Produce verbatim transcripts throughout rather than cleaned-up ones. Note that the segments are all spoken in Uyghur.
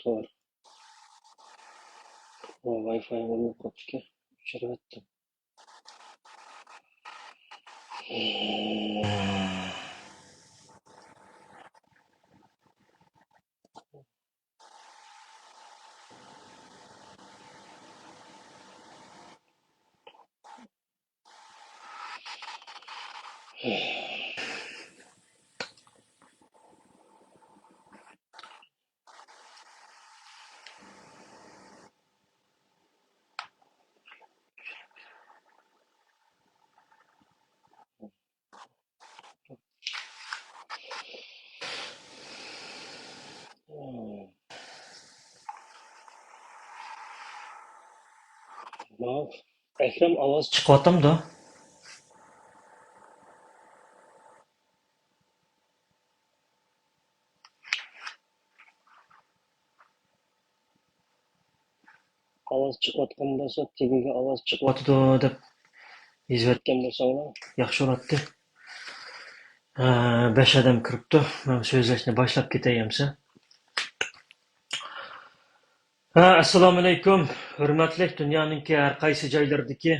تور. ۋاي فاي بولماي قاپتىكەن. ئۆچۈرۈۋەتتىم. ئەكرەم، ئاۋاز چىقىۋاتامدۇ؟ ئاۋاز چىقىۋاتقان بولسا، تېگىگە ئاۋاز چىقىۋاتىدۇ دەپ يېزىۋەتكەن بولساڭلار ياخشى بولاتتى. ھە، بەش ئادەم كىرىپتۇ. مەن سۆزلەشنى باشلاپ كېتەي ئەمسە. ھە، ئەسسالامۇئەلەيكۇم. ھۆرمەتلىك دۇنيانىڭكى ھەر قايسى جايلىرىدىكى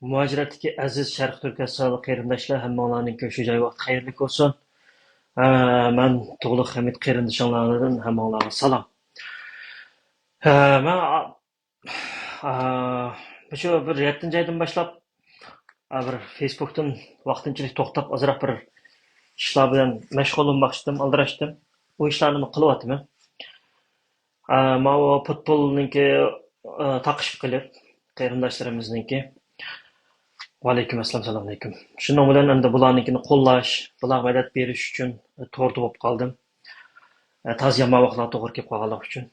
مۇھاجىرەتتىكى ئەزىز شەرقىي تۈركىستانلىق قېرىنداشلار، ھەممىڭلارنىڭكى شۇ جاي ۋاقتى خەيرلىك بولسۇن. ئە، مەن تۇغلۇق ھەمىد قېرىندىشىڭلاردىن ھەممىڭلارغا سالام. ئە، مەن، ئا، ئا، مۇشۇ بىر يەتتىنچى ئايدىن باشلاپ، ئا، بىر فېيسبۇكتىن ۋاقتىنچىلىك توختاپ، ئازراق بىر ئىشلار بىلەن مەشغۇل بولماقچىدىم، ئالدىراشتىم. ئۇ ئىشلارنى قىلىۋاتىمەن. ئە، ماۋۇ پۇتبولنىڭكى، ئە، تاقىشىپ قېلىپ، قېرىنداشلىرىمىزنىڭكى. ۋەئەلەيكۇم ئەسسالام، سالام ئەلەيكۇم. شۇنىڭ بىلەن ئەمدى بۇلارنىڭكىنى قوللاش، بۇلارغا مەدەت بېرىش ئۈچۈن، ئە، توردا بولۇپ قالدىم. ئە، تازا يامان ۋاقىتلارغا توغرا كېلىپ قالغانلىقى ئۈچۈن.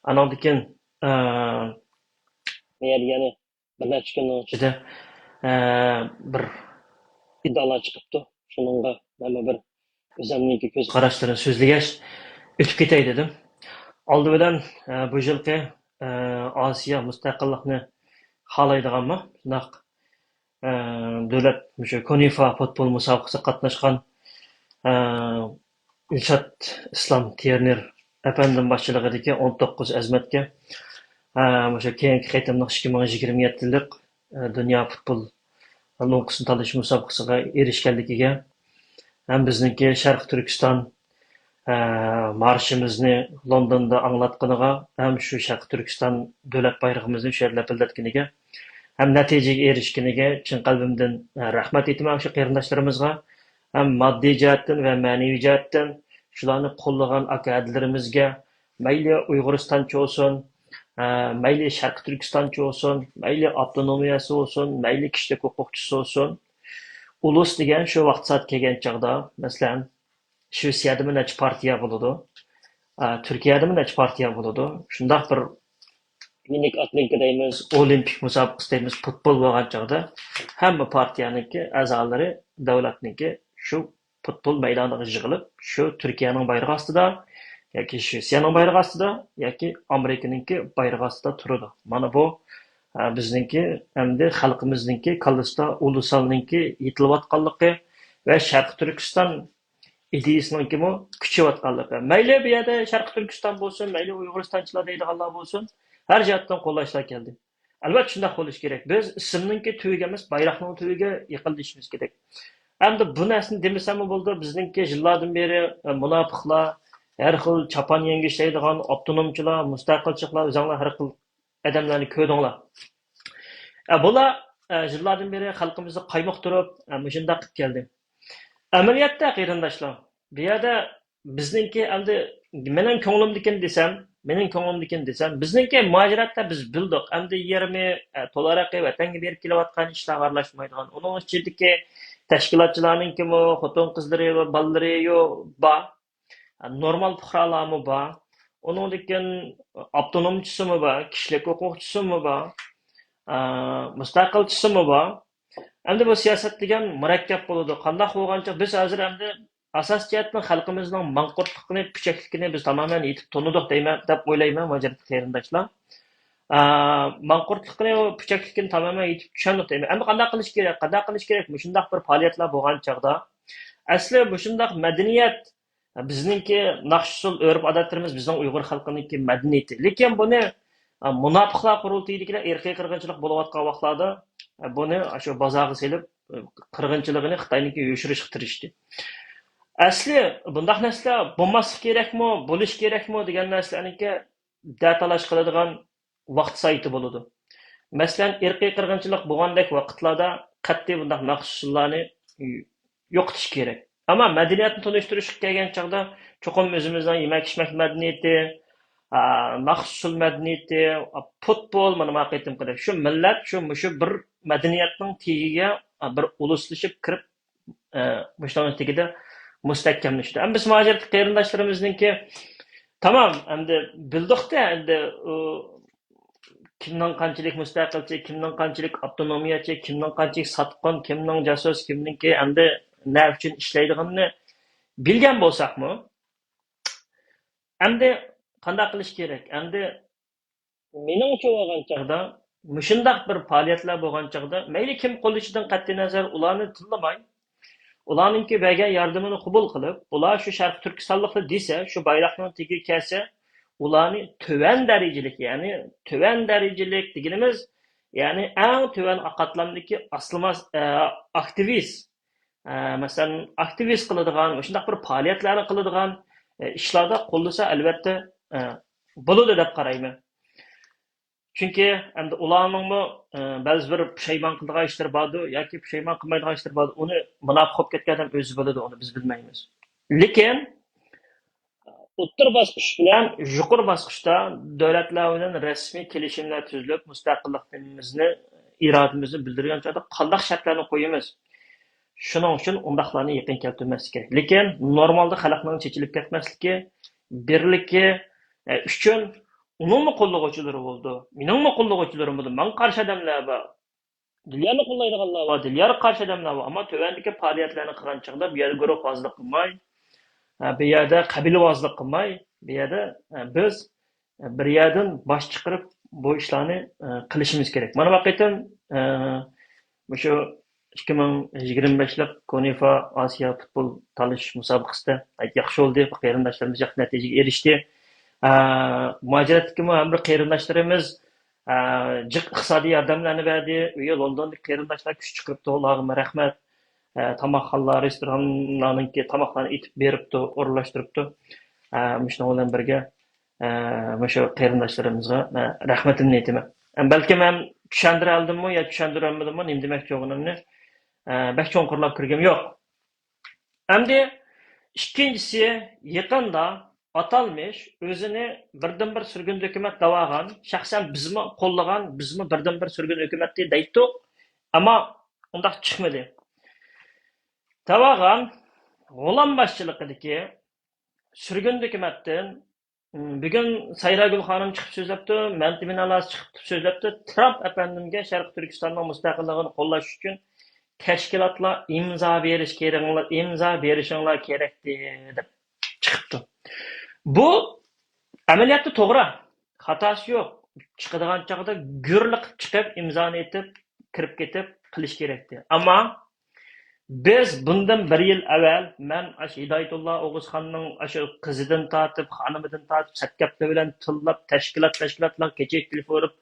ئاناندىن كېيىن، ئە، يەنە بىر نەچچە كۈننىڭ ئىچىدە، ئە، بىر ئىدىئالار چىقىپتۇ. شۇنىڭغا مەنمۇ بىر ئۆزۈمنىڭكى كۆز قاراشلىرىنى سۆزلىگەچ، ئۆتۈپ كېتەي دېدىم. ئالدى بىلەن، ئە، بۇ يىلقى، ئە، ئاسىيا مۇستەقىللىقنى خالايدىغانمۇ شۇنداق، ئە، دۆلەت مۇشۇ كونىفا پۇتبول مۇسابىقىسىگە قاتناشقان، ئە، ئىلشات ئىسلام تيېرنېر ئەپەندىم باشچىلىقىدىكى ئون توققۇز ئەزىمەتكە، ئە، مۇشۇ كېيىنكى قېتىملىق ئىككى مىڭ يىگىرمە يەتتە يىللىق، ئە، دۇنيا پۇتبول لوڭقىسىنى تالىشىش مۇسابىقىسىغا ئېرىشكەنلىكىگە ھەم بىزنىڭكى شەرقىي تۈركىستان، ئە، مارشىمىزنى لوندوندا ئاڭلاتقىنىغا ھەم شۇ شەرقىي تۈركىستان دۆلەت بايرىقىمىزنى شۇ يەردە لەپىلدەتكىنىگە ھەم نەتىجىگە ئېرىشكىنىگە چىن قەلبىمدىن، ئە، رەھمەت ئېيتىمەن شۇ قېرىنداشلىرىمىزغا. ھەم ماددىي جەھەتتىن ۋە مەنىۋى جەھەتتىن شۇلارنى قوللىغان ئاكا-ھەدىلىرىمىزگە، مەيلى ئۇيغۇرىستانچى بولسۇن، ئە، مەيلى شەرقىي تۈركىستانچى بولسۇن، مەيلى ئاپتونومىيەسى بولسۇن، مەيلى كىشىلىك ھوقۇقچىسى بولسۇن، ئۇلۇس دېگەن شۇ ۋاقىت سائەت كەلگەن چاغدا، مەسىلەن، شىۋېتسىيەدىمۇ نەچچە پارتىيە بولىدۇ، ئە، تۈركىيەدىمۇ نەچچە پارتىيە بولىدۇ. شۇنداق بىر مىنىك ئاتلېتىكا دەيمىز، ئولىمپىك مۇسابىقىسى دەيمىز، پۇتبول بولغان چاغدا ھەممە پارتىيەنىڭكى ئەزالىرى، دۆلەتنىڭكى شۇ پۇتبول مەيدانىغا يىغىلىپ، شۇ تۈركىيەنىڭ بايرىقى ئاستىدا ياكى شىۋېتسىيەنىڭ بايرىقى ئاستىدا ياكى ئامېرىكىنىڭكى بايرىقى ئاستىدا تۇرىدۇ. مانا بۇ، ئە، بىزنىڭكى ئەمدى خەلقىمىزنىڭكى كاللىسىدا ئۇلۇسالنىڭكى يېتىلىۋاتقانلىقى ۋە شەرقىي تۈركىستان ئىدىيىسىنىڭكىمۇ كۈچىيىۋاتقانلىقى. مەيلى بۇ يەردە شەرقىي تۈركىستان بولسۇن، مەيلى ئۇيغۇرىستانچىلار دەيدىغانلار بولسۇن، ھەر جەھەتتىن قوللاشلار كەلدى. ئەلۋەتتە، شۇنداق بولۇشى كېرەك. بىز ئىسىمنىڭكى تۈۋىگە ئەمەس، بايراقنىڭ تۈۋىگە يېقىنلىشىشىمىز كېرەك. ئەمدى بۇ نەرسىنى دېمىسەممۇ بولىدۇ. بىزنىڭكى يىللاردىن بېرى، ئە، مۇناپىقلار، ھەر خىل چاپان يەڭگۈشلەيدىغان ئاپتونومچىلار، مۇستەقىلچىلار، ئۆزۈڭلار ھەر خىل ئادەملەرنى كۆردۈڭلار. ئە، بۇلار، ئە، يىللاردىن بېرى خەلقىمىزنى قايمۇقتۇرۇپ، ئە، مۇشۇنداق قىلىپ كەلدى. ئەمەلىيەتتە، قېرىنداشلار، بۇ يەردە بىزنىڭكى ئەمدى مېنىڭ كۆڭلۈمدىكىنى دېسەم، مېنىڭ كۆڭلۈمدىكىنى دېسەم، بىزنىڭكى مۇھاجىرەتتە بىز بىلدۇق. ئەمدى يېرىمى، ئە، تولىراقى ۋەتەنگە بېرىپ كېلىۋاتقان، ئىشلارغا ئارىلاشمايدىغان. ئۇنىڭ ئىچىدىكى تەشكىلاتچىلارنىڭكىمۇ خوتۇن-قىزلىرى ۋە بالىلىرى يو-، بار. نورمال پۇقرالارمۇ بار. ئۇنىڭدىن كېيىن ئاپتونومچىسىمۇ بار، كىشىلىك ھوقۇقچىسىمۇ بار، ئا، مۇستەقىلچىسىمۇ بار. ئەمدى بۇ سىياسەت دېگەن مۇرەككەپ بولىدۇ. قانداق بولغانچە بىز ھازىر ئەمدى ئاساسىي جەھەتتىن خەلقىمىزنىڭ ماڭقۇرتلۇقىنى، پۈچەكلىكىنى بىز تامامەن يېتىپ تونۇدۇق دەيمەن، دەپ ئويلايمەن، مۇھاجىرەتلىك قېرىنداشلار. ئا، ماڭقۇرتلۇقىنى، پۈچەكلىكىنى تامامەن يېتىپ چۈشەندۇق دەيمەن. ئەمدى قانداق قىلىش كېرەك؟ قانداق قىلىش كېرەك؟ مۇشۇنداق بىر پائالىيەتلەر بولغان چاغدا، ئەسلى مۇشۇنداق مەدەنىيەت بىزنىڭكى ناخشا-ئۇسسۇل، ئۆرپ-ئادەتلىرىمىز بىزنىڭ ئۇيغۇر خەلقىنىڭكى مەدەنىيىتى. لېكىن بۇنى، ئە، مۇناپىقلار قۇرۇلتىيىدىكىلەر ئىرقىي قىرغىنچىلىق بولۇۋاتقان ۋاقىتلاردا، ئە، بۇنى شۇ بازارغا سېلىپ، ئە، قىرغىنچىلىقىنى خىتاينىڭكى يوشۇرۇشقا تىرىشتى. ئەسلى بۇنداق نەرسىلەر بولماسلىق كېرەكمۇ، بولۇش كېرەكمۇ دېگەن نەرسىلەرنىڭكى دەتالاش قىلىدىغان ۋاقىت سايتى بولىدۇ. مەسىلەن، ئىرقىي قىرغىنچىلىق بولغاندەك ۋاقىتلاردا قەتئىي بۇنداق ناخشا-ئۇسسۇللارنى يوقىتىش كېرەك. ئەمما مەدەنىيەتنى تونۇشتۇرۇشقا كەلگەن چاغدا، چوقۇم ئۆزىمىزنىڭ يېمەك-ئىچمەك مەدەنىيىتى، ئا، ناخشا-ئۇسسۇل مەدەنىيىتى، ئا، پۇتبول، مانا ما قېتىمقىدەك شۇ مىللەت، شۇ، مۇشۇ بىر مەدەنىيەتنىڭ تېگىگە، ئا، بىر ئۇلۇسلىشىپ كىرىپ، ئە، مۇشۇنىڭ تېگىدە مۇستەھكەملىشىدۇ. ئەمما بىز مۇھاجىرەتتىكى قېرىنداشلىرىمىزنىڭكى، تامام، ئەمدى بىلدۇقتە، ئەمدى ئۇ كىمنىڭ قانچىلىك مۇستەقىلچى، كىمنىڭ قانچىلىك ئاپتونومىيەچى، كىمنىڭ قانچىلىك ساتقۇن، كىمنىڭ جاسۇس، كىمنىڭكى ئەمدى نە ئۈچۈن ئىشلەيدىغىنىنى بىلگەن بولساقمۇ، ئەمدى قانداق قىلىش كېرەك؟ ئەمدى مېنىڭچە بولغان چاغدا، مۇشۇنداق بىر پائالىيەتلەر بولغان چاغدا، مەيلى كىم قوللىشىدىن قەتئىينەزەر، ئۇلارنى تىللىماي، ئۇلارنىڭكى بەرگەن ياردىمىنى قوبۇل قىلىپ، ئۇلار شۇ شەرقىي تۈركىستانلىقلار دېسە، شۇ بايراقنىڭ تېگىگە كەلسە، ئۇلارنى تۆۋەن دەرىجىلىك، يەنى تۆۋەن دەرىجىلىك دېگىنىمىز، يەنى ئەڭ تۆۋەن قاتلامدىكى ئاسلىماس، ئە، ئاكتىۋىست، ئە، مەسىلەن، ئاكتىۋىست قىلىدىغان، مۇشۇنداق بىر پائالىيەتلەرنى قىلىدىغان، ئە، ئىشلاردا قوللىسا، ئەلۋەتتە، ئە، بولىدۇ دەپ قارايمەن. چۈنكى ئەمدى ئۇلارنىڭمۇ، ئە، بەزى بىر پۇشايمان قىلىدىغان ئىشلىرى باردۇ ياكى پۇشايمان قىلمايدىغان ئىشلىرى باردۇ. ئۇنى مۇناپىق بولۇپ كەتكەن ئادەم ئۆزى بىلىدۇ، ئۇنى بىز بىلمەيمىز. لېكىن ئوتتۇرا باسقۇچ بىلەن يۇقىرى باسقۇچتا دۆلەتلەر بىلەن رەسمىي كېلىشىملەر تۈزۈلۈپ، مۇستەقىللىقىمىزنى، ئىرادىمىزنى بىلدۈرگەن چاغدا قانداق شەرتلەرنى قويىمىز؟ شۇنىڭ ئۈچۈن ئۇنداقلارنى يېقىن كەلتۈرمەسلىك كېرەك. لېكىن نورمالدا خەلقنىڭ چېچىلىپ كەتمەسلىكى، بىرلىكى، ئە، ئۈچۈن ئۇنىڭمۇ قوللىغۇچىلىرى بولىدۇ. مېنىڭمۇ قوللىغۇچىلىرىم بولىدۇ. ماڭا قارشى ئادەملەر بار. دىليارنى قوللايدىغانلار بار، دىليارغا قارشى ئادەملەر بار. ئەمما تۆۋەندىكى پائالىيەتلەرنى قىلغان چاغدا بۇ يەردە گۇرۇھۋازلىق قىلماي، ئە، بۇ يەردە قەبىلىۋازلىق قىلماي، بۇ يەردە، ئە، بىز، ئە، بىر يەردىن باش چىقىرىپ بۇ ئىشلارنى، ئە، قىلىشىمىز كېرەك. مانا بۇ قېتىم، ئە، مۇشۇ ئىككى مىڭ يىگىرمە بەشلىك كونىفا ئاسىيا پۇتبول تالىشىش مۇسابىقىسىدە ياخشى بولدى. بۇ قېرىنداشلىرىمىز ياخشى نەتىجىگە ئېرىشتى. ئە، مۇھاجىرەتتىكىمۇ ھەر بىر قېرىنداشلىرىمىز، ئە، جىق ئىقتىسادىي ياردەملەرنى بەردى. ئۇ يەر لوندوندىكى قېرىنداشلار كۈچ چىقىرىپتۇ، ئۇلارغىمۇ رەھمەت. ئە، تاماقخانىلار، رېستورانلارنىڭكى تاماقلارنى ئېتىپ بېرىپتۇ، ئورۇنلاشتۇرۇپتۇ. ئە، مۇشۇنىڭ بىلەن بىرگە، ئە، مۇشۇ قېرىنداشلىرىمىزغا، ئە، رەھمىتىمنى ئېيتىمەن. ئە، بەلكىم مەن چۈشەندۈرەلدىممۇ يا چۈشەندۈرەلمىدىممۇ، نېمە دېمەكچى بولغىنىمنى، ئە، بەك چوڭقۇرلاپ كىرگۈم يوق. ئەمدى ئىككىنچىسى، يېقىندا ئاتالمىش ئۆزىنى بىردىنبىر سۈرگۈن ھۆكۈمەت دەۋالغان، شەخسەن بىزمۇ قوللىغان، بىزمۇ بىردىنبىر سۈرگۈن ھۆكۈمەتتى دەيتتۇق، ئەمما ئۇنداق چىقمىدى. دەۋالغان غۇلام باشچىلىقىدىكى سۈرگۈن ھۆكۈمەتتىن، م، بۈگۈن سايراگۈل خانىم چىقىپ سۆزلەپتۇ، مەمتىمىن ئالاس چىقىپ سۆزلەپتۇ، ترامپ ئەپەندىمگە شەرقىي تۈركىستاننىڭ مۇستەقىللىقىنى قوللاش ئۈچۈن تەشكىلاتلار ئىمزا بېرىش كېرەڭلار، ئىمزا بېرىشىڭلار كېرەكتى، دەپ چىقىپتۇ. بۇ ئەمەلىيەتتە توغرا، خاتاسى يوق. چىقىدىغان چاغدا گۈرلىقىپ چىقىپ، ئىمزانى ئېتىپ، كىرىپ كېتىپ قىلىش كېرەكتى. ئەمما بىز بۇندىن بىر يىل ئەۋۋەل، مەن ئاشۇ ھىدايەتۇللا ئوغۇزخاننىڭ ئاشۇ قىزىدىن تارتىپ، خانىمىدىن تارتىپ، سەتكەپلەر بىلەن تىللاپ، تەشكىلات، تەشكىلاتلارغا كېچە تېلېفون ئۇرۇپ،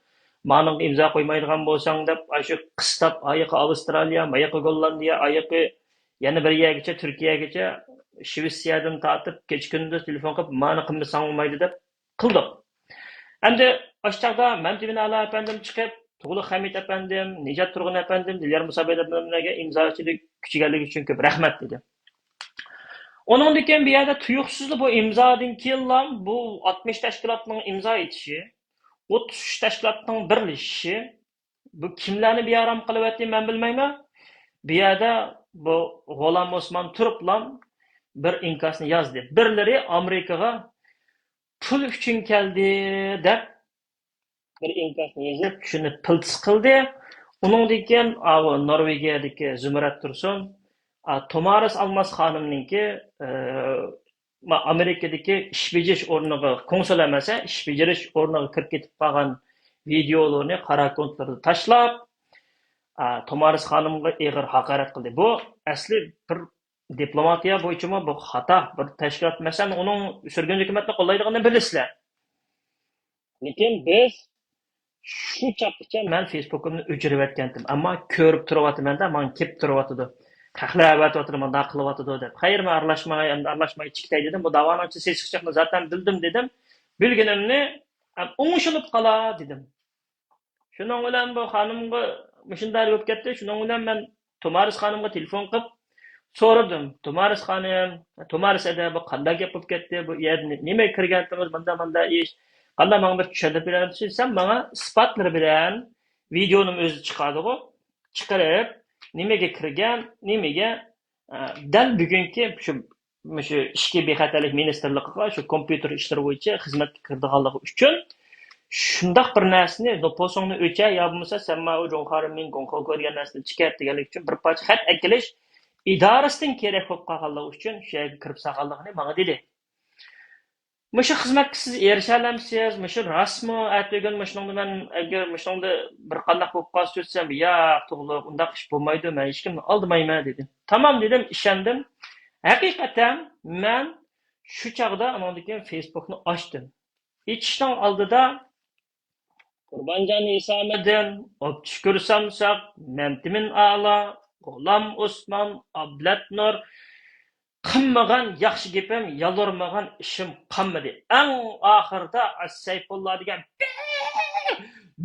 مانىڭغا ئىمزا قويمايدىغان بولساڭ دەپ، ئاشۇ قىستاپ، ئايىقى ئاۋسترالىيە، مايىقى گوللاندىيە، ئايىقى يەنە بىر يەرگىچە، تۈركىيەگىچە، شىۋېتسىيەدىن تارتىپ، كېچە كۈندۈز تېلېفون قىلىپ، مانا قىلمىساڭ بولمايدۇ دەپ قىلدۇق. ئەمدى ئاشۇ چاغدا مەمتىمىن ئەلا ئەپەندىم چىقىپ، تۇغلۇق ھەمىت ئەپەندىم، نىجات تۇرغۇن ئەپەندىم، دىليار مۇسابى ئەپەندىملەرگە ئىمزا ئىچىدە كۈچىگەنلىكى ئۈچۈن كۆپ رەھمەت دېدى. ئۇنىڭدىن كېيىن بۇ يەردە تۇيۇقسىزلا بۇ ئىمزادىن كېيىنلا بۇ ئاتمىش تەشكىلاتنىڭ ئىمزا ئېتىشى، ئوتتۇز ئۈچ تەشكىلاتنىڭ بىرلىشىشى، بۇ كىملەرنى بىئارام قىلىۋەتتى، مەن بىلمەيمەن. بۇ يەردە بۇ غۇلام ئوسمان تۇرۇپلا بىر ئىنكاسنى يازدى. بىرلىرى ئامېرىكىغا پۇل ئۈچۈن كەلدى دەپ بىر ئىنكاسنى يېزىپ، شۇنى پىلتىس قىلدى. ئۇنىڭدىن كېيىن، ئاۋۇ نورۋېگىيەدىكى زۇمرەت تۇرسۇن، ئا، تومارىس ئالماس خانىمنىڭكى، ئە، ما-، ئامېرىكىدىكى ئىش بېجىرىش ئورنىغا، كونسۇل ئەمەس، ئە، ئىش بېجىرىش ئورنىغا كىرىپ كېتىپ قالغان ۋىدىيولىرىنى قارا كونتلاردا تاشلاپ، ئا، تومارىس خانىمغا ئېغىر ھاقارەت قىلدى. بۇ ئەسلى بىر دىپلوماتىيە بويىچىمۇ بۇ خاتا. بىر تەشكىلات، مەسىلەن، ئۇنىڭ سۈرگۈندە ھۆكۈمەتنى قوللايدىغىنىنى بىلىسىلەر. لېكىن بىز شۇ چاغقىچە مەن فېيسبۇكۇمنى ئۆچۈرۈۋەتكەنتىم. ئەمما كۆرۈپ تۇرۇۋاتىمەن-دە، ماڭا كېلىپ تۇرۇۋاتىدۇ. خەقلەر ئەۋەتىۋاتىدۇ، مۇنداق قىلىۋاتىدۇ دەپ. خەير، مەن ئارىلاشماي، ئەمدى ئارىلاشماي چىقىتاي دېدىم. بۇ داۋانىڭ ئىچىدە سېسىقچىلىقنى زاتەن بىلدىم دېدىم. بىلگىنىمنى، ئە، ئوڭشىلىپ قالا دېدىم. شۇنىڭ بىلەن بۇ خانىمغا مۇشۇنداق بولۇپ كەتتى. شۇنىڭ بىلەن مەن تۇمارىس خانىمغا تېلېفون قىلىپ سورىدىم. تۇمارىس خانىم، تۇمارىس ئەدە، بۇ قانداق گەپ بولۇپ كەتتى؟ بۇ يەردە نېمىگە كىرگەنتىڭىز؟ مۇنداق، مۇنداق ئىش. قانداق، ماڭا بىر چۈشەندۈرۈپ بېرەمسىز؟ سەن ماڭا ئىسپاتلىرى بىلەن ۋىدېونىمۇ ئۆزى چىقاردىغۇ. چىقىرىپ، نېمىگە كىرگەن، نېمىگە، ئە، دەل بۈگۈنكى شۇ مۇشۇ ئىچكى بىخەتەرلىك مىنىستىرلىقىغا شۇ كومپيۇتېر ئىشلىرى بويىچە خىزمەتكە كىرىدىغانلىقى ئۈچۈن شۇنداق بىر نەرسىنى، نوپۇسۇڭنى ئۆچە، يا بولمىسا سەن ماۋۇ جۇڭخۇا رېمىن گوڭخۇا دېگەن نەرسىنى چىقار دېگەنلىكى ئۈچۈن بىر پارچە خەت ئەكېلىش ئىدارىسىدىن كېرەك بولۇپ قالغانلىقى ئۈچۈن شۇ يەرگە كىرىپ سالغانلىقىنى ماڭا دېدى. مۇشۇ خىزمەتكە سىز ئېرىشەلەمسىز؟ مۇشۇ راستمۇ؟ ئەتىگۈن مۇشۇنىڭدا مەن، ئەگەر مۇشۇنىڭدا بىر قانداق بولۇپ قالسا ئۆتسەم، ياق، توغرا، ئۇنداق ئىش بولمايدۇ، مەن ھېچكىمنى ئالدىمايمەن، دېدى. تامام، دېدىم، ئىشەندىم. ھەقىقەتەن مەن شۇ چاغدا ئانىڭدىن كېيىن فېيسبۇكنى ئاچتىم. ئېچىشنىڭ ئالدىدا قۇربانجان ھېسامىدىن، ئابدۇشۈكۈر سامساق، مەمتىمىن ئالا، غۇلام ئوسمان، ئابلەت نۇر، قىلمىغان ياخشى گېپىم، يالۋۇرمىغان ئىشىم قالمىدى. ئەڭ ئاخىرىدا سەيپۇللا دېگەن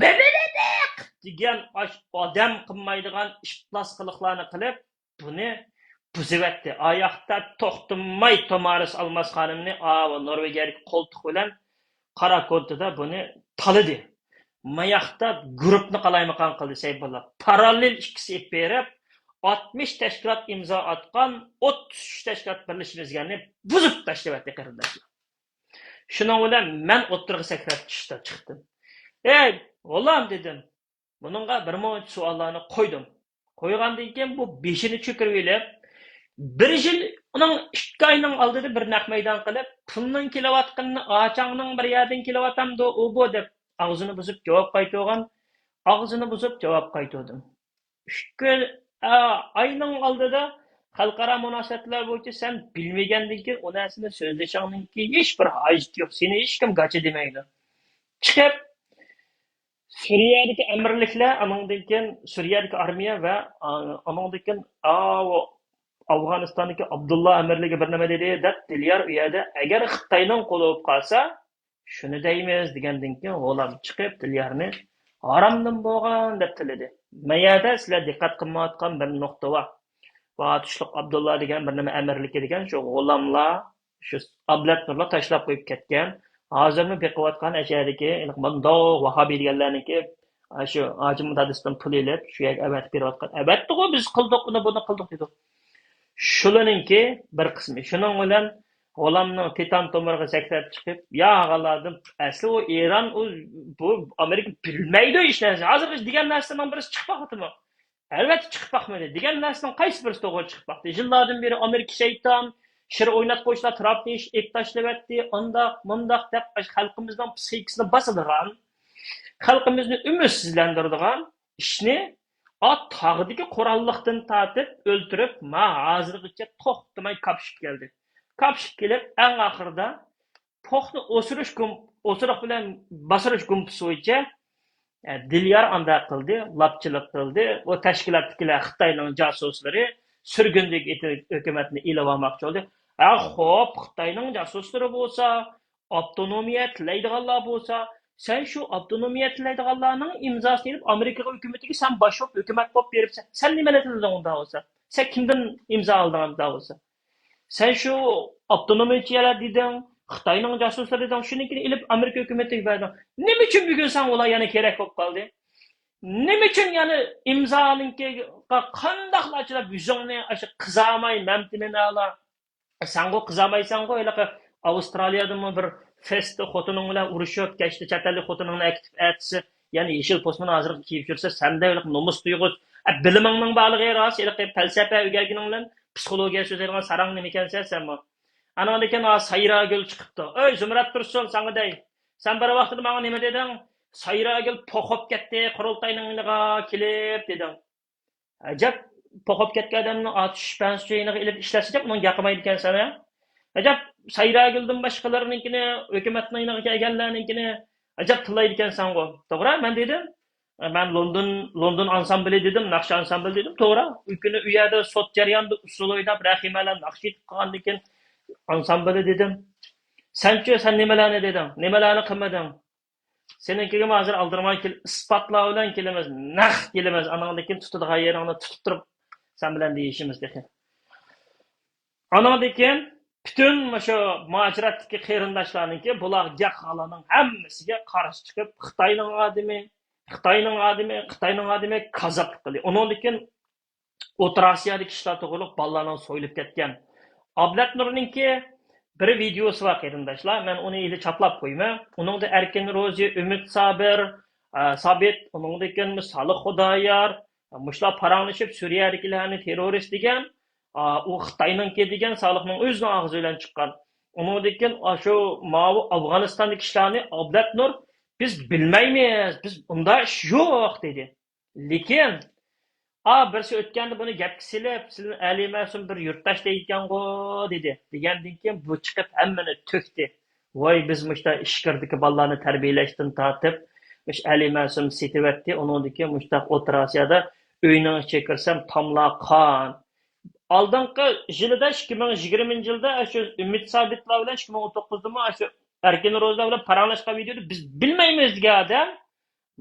بېبىلىدىق دېگەن ئاش-، ئادەم قىلمايدىغان ئىپلاس قىلىقلارنى قىلىپ، بۇنى بۇزۇۋەتتى. ئاياقتا توختىماي تۇمارىس ئالماس خانىمنى ئاۋۇ نورۋېگىيەدىكى قولتۇق بىلەن قاراكونتىدا بۇنى تالىدى. ماياقتا گۇرۇپنى قالايمىقان قىلدى سەيپۇللا. پاراللېل ئىككىسى ئېلىپ بېرىپ، ئاتمىش تەشكىلات ئىمزا ئاتقان ئوتتۇز ئۈچ تەشكىلات بىرلىشىپ يۈزگەننى بۇزۇپ تاشلىۋەتتى قېرىنداشلار. شۇنىڭ بىلەن مەن ئوتتۇرىغا سەكرەپ چىقتىم. ئەي، غۇلام، دېدىم. بۇنىڭغا بىر مۇنچە سوئاللارنى قويدۇم. قويغاندىن كېيىن بۇ بېشىنى چۆكۈرۈۋېلىپ، بىر يىل، ئۇنىڭ ئىككى ئاينىڭ ئالدىدا بىر نەق مەيدان قىلىپ، پۇلنىڭ كېلىۋاتقىنىنى ئاچاڭنىڭ بىر يەردىن كېلىۋاتامدۇ، ئۇ بۇ دەپ ئاغزىنى بۇزۇپ جاۋاب قايتۇرغان. ئاغزىنى بۇزۇپ جاۋاب قايتۇردۇم. ئىككى، ئا، ئاينىڭ ئالدىدا خەلقئارا مۇناسىۋەتلەر بويىچە سەن بىلمىگەندىن كېيىن ئۇ نەرسىنى سۆزلىشىڭنىڭكى ھېچ بىر ھاجىتى يوق. سېنى ھېچكىم گاچا دېمەيدۇ. چىقىپ، سۈرىيەدىكى ئەمىرلىكلەر، ئانىڭدىن كېيىن سۈرىيەدىكى ئارمىيە ۋە، ئا، ئانىڭدىن كېيىن، ئاۋۇ ئافغانىستاندىكى ئابدۇللا ئەمىرلىكى بىر نېمە دېدى دەپ، دىليار ئۇ يەردە، ئەگەر خىتاينىڭ قولى بولۇپ قالسا، شۇنى دەيمىز دېگەندىن كېيىن، غۇلام چىقىپ، دىليارنى ھارامدىن بولغان دەپ تىللىدى. مەيەردە سىلەر دىققەت قىلمايۋاتقان بىر نۇقتا بار. بۇ ئاتۇشلۇق ئابدۇللا دېگەن بىر نېمە ئەمىرلىكى دېگەن شۇ غۇلاملار، شۇ ئابلەت نۇرلار تاشلاپ قويۇپ كەتكەن. ھازىرمۇ بېقىۋاتقان ئەشەدىكى مۇنداق ۋاھابىي دېگەنلەرنىڭكى، شۇ ھاجى مۇتادىستىن پۇل ئېلىپ، شۇ يەرگە ئەۋەتىپ بېرىۋاتقان. ئەۋەتتىغۇ، بىز قىلدۇق، ئۇنى، بۇنى قىلدۇق دېدۇق. شۇلىرىنىڭكى بىر قىسمى. شۇنىڭ بىلەن غۇلامنىڭ تىتان تومۇرىغا سەكرەپ چىقىپ، يا غالادىم، ئەسلى ئۇ ئىران، ئۇ، بۇ ئامېرىكا بىلمەيدۇ ھېچ نەرسە. ھازىرغىچە دېگەن نەرسىنىڭ بىرسى چىقىپ باقتىمۇ؟ ئەلۋەتتە چىقىپ باقمىدى. دېگەن نەرسىنىڭ قايسى بىرسى توغرا چىقىپ باقتى؟ يىللاردىن بېرى ئامېرىكا شەيتان، شىر ئويناتقۇچىلار ترامپنى ئېلىپ تاشلىۋەتتى، ئانداق، مۇنداق دەپ خەلقىمىزنىڭ پسىخىكىسىنى باسىدىغان، خەلقىمىزنى ئۈمىدسىزلەندۈرىدىغان ئىشنى، ئا، تاغدىكى قوراللىقتىن تارتىپ ئۆلتۈرۈپ، ما ھازىرغىچە توختىماي كاپشىپ كەلدى. كاپشىپ كېلىپ، ئەڭ ئاخىرىدا پوخنى ئوسۇرۇش گۇم-، ئوسۇرۇق بىلەن باسۇرۇش گۇمپىسى بويىچە، ئە، دىليار ئانداق قىلدى، لاپچىلىق قىلدى. ئۇ تەشكىلاتتىكىلەر خىتاينىڭ جاسۇسلىرى، سۈرگۈندىكى ھۆكۈمەتنى ئېلىۋالماقچى بولدى. ھە، خوپ، خىتاينىڭ جاسۇسلىرى بولسا، ئاپتونومىيە تىلەيدىغانلار بولسا، سەن شۇ ئاپتونومىيە تىلەيدىغانلارنىڭ ئىمزاسىنى ئېلىپ، ئامېرىكا ھۆكۈمىتىگە سەن باش بولۇپ، ھۆكۈمەت بولۇپ بېرىپسەن. سەن نېمىنى تىلىدىڭ ئۇنداق بولسا؟ سەن كىمدىن ئىمزا ئالدىڭ ئۇنداق بولسا؟ سەن شۇ ئاپتونومىيەچىلەر دېدىڭ، خىتاينىڭ جاسۇسلىرى دېدىڭ، شۇنىڭكىنى ئېلىپ ئامېرىكا ھۆكۈمىتىگە بەردىڭ. نېمە ئۈچۈن بۈگۈن ساڭا ئۇلار يەنە كېرەك بولۇپ قالدى؟ نېمە ئۈچۈن يەنە ئىمزانىڭكىغا قانداقلا چىداپ يۈزۈڭنى ئاشۇ قىزارماي مەمتىمىنەلا سەنغۇ قىزارمايسەنغۇ، ھېلىقى ئاۋسترالىيەدىمۇ بىر فېستتا خوتۇنۇڭ بىلەن ئۇرۇشۇپ، كەچتە چەت ئەللىك خوتۇنۇڭنى ئەكېتىپ، ئەتىسى يەنە يېشىل پوسمىنى ھازىرغا كىيىپ يۈرسە، سەندە ھېلىقى نومۇس تۇيغۇسى، ئە، بىلىمىڭنىڭ بارلىقى راست، ھېلىقى پەلسەپە ئۆگەنگىنىڭ بىلەن پسىخولوگىيە سۆزلەيدىغان ساراڭ نېمىكەنسەن سەنمۇ؟ ئانىڭدىن كېيىن، ھا، سايراگۈل چىقىپتۇ. ئۆي، زۇمرەت تۇرسۇن، ساڭا دەي. سەن بىر ۋاقتىدا ماڭا نېمە دېدىڭ؟ سايراگۈل پوخ بولۇپ كەتتى، قۇرۇلتاينىڭ يېنىغا كېلىپ، دېدىڭ. ئەجەب، قوپۇپ كەتكەن ئادەمنى ئاتۇش پەنسىچە يېنىغا ئېلىپ ئىشلەتسە، ئۇنىڭ ياقمايدىكەنسەن، ھە؟ ئەجەب سايراگۈلدىن باشقىلارنىڭكىنى، ھۆكۈمەتنىڭ يېنىغا كەلگەنلەرنىڭكىنى ئەجەب تىللايدىكەنسەنغۇ. توغرا، مەن دېدىم. مەن لوندون، لوندون ئانسامبىلى دېدىم، ناخشا ئانسامبىلى دېدىم، توغرا. ئۇ كۈنى ئۇ يەردە سوت جەريانىدا ئۇسسۇل ئويناپ، رەھىمەلەر ناخشا ئېيتىپ قالغاندىن كېيىن ئانسامبىلى دېدىم. سەنچۇ، سەن نېمىلەرنى دېدىڭ؟ نېمىلەرنى قىلمىدىڭ؟ سېنىڭكىگىمۇ ھازىر ئالدىرىماي كېل-، ئىسپاتلار بىلەن كېلىمىز، نەق كېلىمىز. ئاناڭدىن كېيىن تۇتىدىغان يېرىڭنى تۇتۇپ تۇرۇپ سەن بىلەن دېيىشىمىز تېخى. ئاناڭدىن كېيىن پۈتۈن مۇشۇ مۇھاجىرەتتىكى قېرىنداشلارنىڭكى بۇلار گەق ئالانىڭ ھەممىسىگە قارشى چىقىپ، خىتاينىڭ ئادىمى، خىتاينىڭ ئادىمى، خىتاينىڭ ئادىمى كازاپلىق قىلدى. ئۇنىڭدىن كېيىن ئوتتۇرا ئاسىيادىكى ئىشلار توغرۇلۇق بالىلارنىڭ سويۇلۇپ كەتكەن. ئابلەت نۇرنىڭكى بىر ۋىدېيوسى بار، قېرىنداشلار. مەن ئۇنى ھېلى چاپلاپ قويىمەن. ئۇنىڭدا ئەركىن روزى، ئۈمىد سابىر، ئە، سابىت، ئۇنىڭدىن كېيىن سالىھ خۇدايار، مۇشۇلار پاراڭلىشىپ، سۈرىيەدىكىلەرنى تېررورىست دېگەن، ئا، ئۇ خىتاينىڭكى دېگەن سالىھنىڭ ئۆزىنىڭ ئاغزى بىلەن چىققان. ئۇنىڭدىن كېيىن ئاشۇ ماۋۇ ئافغانىستاندىكى ئىشلارنى ئابلەت نۇر، بىز بىلمەيمىز، بىز ئۇنداق ئىش يوق دېدى. لېكىن، ئا، بىرسى ئۆتكەندە بۇنى گەپكە سېلىپ، سىلىنى ئەلى مەسۇم بىر يۇرتداش دەيدىكەنغۇ دېدى. دېگەندىن كېيىن بۇ چىقىپ ھەممىنى تۆكتى. ۋاي، بىز مۇشتا ئىچكىرىدىكى بالىلارنى تەربىيەلەشتىن تارتىپ، مۇش ئەلى مەسۇم سېتىۋەتتى، ئۇنىڭدىن كېيىن مۇشتاق ئوتتۇرا ئاسىيادا ئۆينىڭ ئىچىگە كىرسەم تاملار قان. ئالدىنقى يىلىدا، ئىككى مىڭ يىگىرمىنچى يىلدا ئاشۇ ئۈمىد سابىتلار بىلەن، ئىككى مىڭ ئون توققۇزدىمۇ ئاشۇ ئەركىن روزىلار بىلەن پاراڭلاشقان ۋىدېيودا بىز بىلمەيمىز دېگەن ئادەم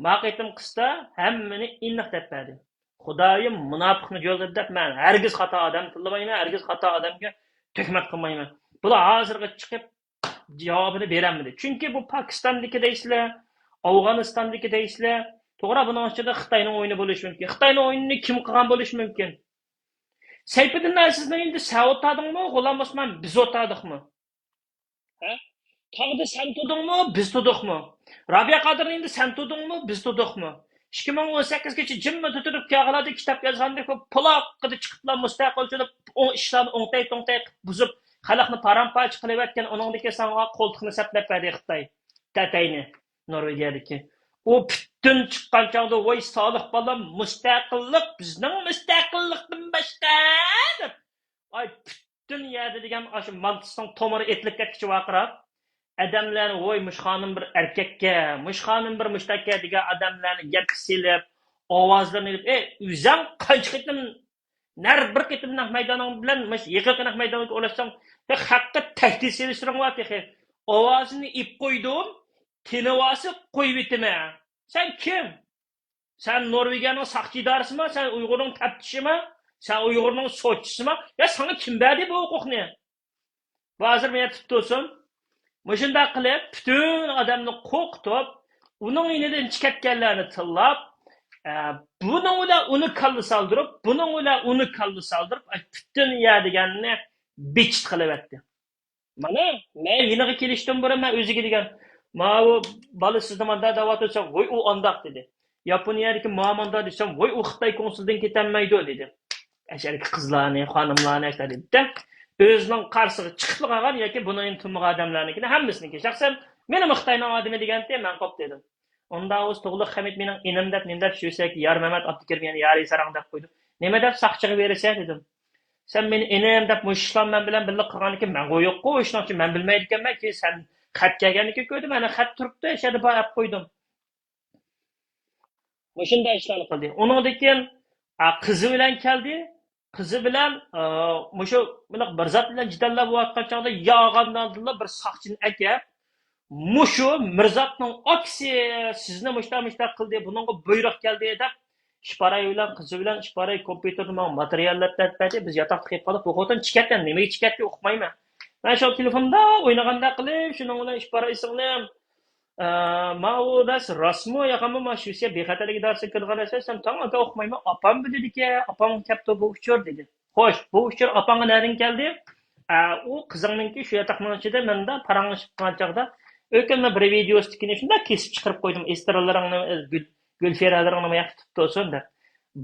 ما قېتىمقىسىدا ھەممىنى ئېنىق دەپ بەردى. خۇدايىم مۇناپىقنى جۆلدۈر دەپ، مەن ھەرگىز خاتا ئادەم تىللىمايمەن، ھەرگىز خاتا ئادەمگە تۆھمەت قىلمايمەن. بۇلار ھازىرغىچە چىقىپ جاۋابىنى بېرەلمىدى. چۈنكى بۇ پاكىستاندىكى دەيسىلەر، ئافغانىستاندىكى دەيسىلەر، توغرا، بۇنىڭ ئىچىدە خىتاينىڭ ئويۇنى بولۇشى مۇمكىن. خىتاينىڭ ئويۇنىنى كىم قىلغان بولۇشى مۇمكىن؟ سەيپىدىن ئەزىزنىڭ ئىلىدا سەن ئولتۇردۇڭمۇ، غۇلام ئوسمان، بىز ئولتۇردۇقمۇ؟ ھە؟ تاغدا سەن تۇردۇڭمۇ، بىز تۇردۇقمۇ؟ رابىيە قادىرنىڭ ئىلىدا سەن تۇردۇڭمۇ، بىز تۇردۇقمۇ؟ ئىككى مىڭ ئون سەككىزگىچە جىممىت ئولتۇرۇپ، كاغىلاردا كىتاب يازغاندەك، بۇ پۇلاققىدە چىقىپلا مۇستەقىلچىلىق ئۇ ئىشلارنى ئوڭتەي-توڭتەي قىلىپ بۇزۇپ، خەلقنى پارام-پارچە قىلىۋەتكەن، ئۇنىڭدىكى ساڭا قولتۇقنى سەپلەپ بەردى خىتاي. تەتەينى، نورۋېگىيەدىكى. ئۇ پۈتۈن چىققان چاغدا، ۋاي سالىھ بالام، مۇستەقىللىق، بىزنىڭ مۇستەقىللىقتىن باشقا، دەپ. ئاي، پۈتۈن يەردە دېگەن ئاشۇ مانتىسىنىڭ تومۇرى ئېتىلىپ كەتكۈچە ۋارقىراپ، ئادەملەرنى، ۋوي، مۇشۇ خانىم بىر ئەركەككە، مۇشۇ خانىم بىر مۇشتەككە دېگەن ئادەملەرنى گەپكە سېلىپ، ئاۋازلىرىنى ئېلىپ، ئەي، ئۆزەڭ قانچە قېتىم، نەر بىر قېتىم نەق مەيدانىڭ بىلەن مۇشۇ يېقىنقى نەق مەيدانغا ئۇلاشساڭ، بىر خەققە تەھدىت سېلىشلىرىڭ بار تېخى. ئاۋازىنى ئېلىپ قويدۇم، تىنىۋالسا قويۇۋېتىمەن. سەن كىم؟ سەن نورۋېگىيەنىڭ ساقچى ئىدارىسىما؟ سەن ئۇيغۇرنىڭ تەپتىشىما؟ سەن ئۇيغۇرنىڭ سوتچىسىما؟ يا ساڭا كىم بەردى بۇ ھوقۇقنى؟ بۇ ھازىر مېنى تۇتۇپ تۇرسۇن. مۇشۇنداق قىلىپ، پۈتۈن ئادەمنى قورقۇتۇپ، ئۇنىڭ يېنىدىن چىقىپ كەتكەنلەرنى تىللاپ، ئە، بۇنىڭ بىلەن ئۇنى كاللا سالدۇرۇپ، بۇنىڭ بىلەن ئۇنى كاللا سالدۇرۇپ، ئاي، پۈتۈن يەر دېگەننى بىچىت قىلىۋەتتى. مانا، مەن يېنىغا كېلىشتىن بۇرۇن مەن ئۆزىگە دېگەن، ماۋۇ بالا سىزنى مانداق دەۋاتىدۇ دېسەم، ۋوي، ئۇ ئانداق دېدى. ياپونىيەدىكى ماما مانداق دېسەم، ۋوي، ئۇ خىتاي كونسۇلىدىن كېتەلمەيدۇ دېدى. ئەشەدىكى قىزلارنى، خانىملارنى ئەشۇنداق دېدى-دە. ئۆزىنىڭ قارشىسىغا چىقىپلا قالغان ياكى بۇنىڭ يېنى تۇرمىغان ئادەملەرنىڭكىنى ھەممىسىنىڭكى. شەخسەن مېنىمۇ خىتاينىڭ ئادىمى دېگەنتى، مەن قوپ دېدىم. ئۇنداق بولسا تۇغلۇق خەمىت مېنىڭ ئىنىم دەپ، نېمە دەپ سۆيسەك، يار مەمەت ئابدۇكېرىم يەنە يارى ساراڭ دەپ قويدۇم. نېمە دەپ ساقچىغا بېرىسەن دېدىم. سەن مېنى ئىنىم دەپ مۇشۇ ئىشلار مەن بىلەن بىللە قىلغاندىكىن مەنغۇ يوققۇ، ئۇ ئىشنىڭ ئىچىدە مەن بىلمەيدىكەنمەن، كېيىن سەن خەت كەلگەندىن كېيىن كۆردۈم، ئەنە خەت تۇرۇپتۇ، ئەشەدە بار ئەپ قويدۇم. مۇشۇنداق ئىشلارنى قىلدى. ئۇنىڭدىن كېيىن، ئا، قىزى بىلەن كەلدى. قىزى بىلەن، ئا، مۇشۇ مۇنداق بىر زات بىلەن جېدەللەر بولۇۋاتقان چاغدا ياغاندىلا بىر ساقچىنى ئەكەپ، مۇشۇ مىرزاتنىڭ ئاكىسى، سىزنى مۇشتاق مۇشتاق قىلدى، بۇنىڭغا بۇيرۇق كەلدى دەپ، ئىپاراي بىلەن قىزى بىلەن ئىپاراي كومپيۇتېردا ماڭا ماتېرىياللار تەرتىپ بەردى. بىز ياتاقتا قېلىپ قالدۇق. بۇ خوتۇن چىكەتتى، نېمىگە چىكەتتى ئۇقمايمەن. مەن شۇ تېلېفوندا ئوينىغاندەك قىلىپ، شۇنىڭ بىلەن ئىپاراي سىڭلىم، ئە، ماۋۇ دەس راستمۇ ياقامۇ، ما شىۋېتسىيە بىخەتەرلىك ئىدارىسىگە كىرىدىغان نەرسە دېسەم، تاڭ ئاكا ئۇقمايمەن، ئاپام بىلىدىكەن، ئاپام كەپتۇ بۇ ئۇچۇر دېدى. خوش، بۇ ئۇچۇر ئاپاڭغا نەدىن كەلدى؟ ئە، ئۇ قىزىڭنىڭكى شۇ ياتاقنىڭ ئىچىدە مەندە پاراڭلىشىپ قالغان چاغدا، ئۆكۈنمە بىر ۋىدېيوسىدىكىنى شۇنداق كېسىپ چىقىرىپ قويدۇم، ئېستراللىرىڭنى، گۈل-، گۈلفىرەلىرىڭنى ماياقتا تۇتۇپ تۇرسۇن دەپ.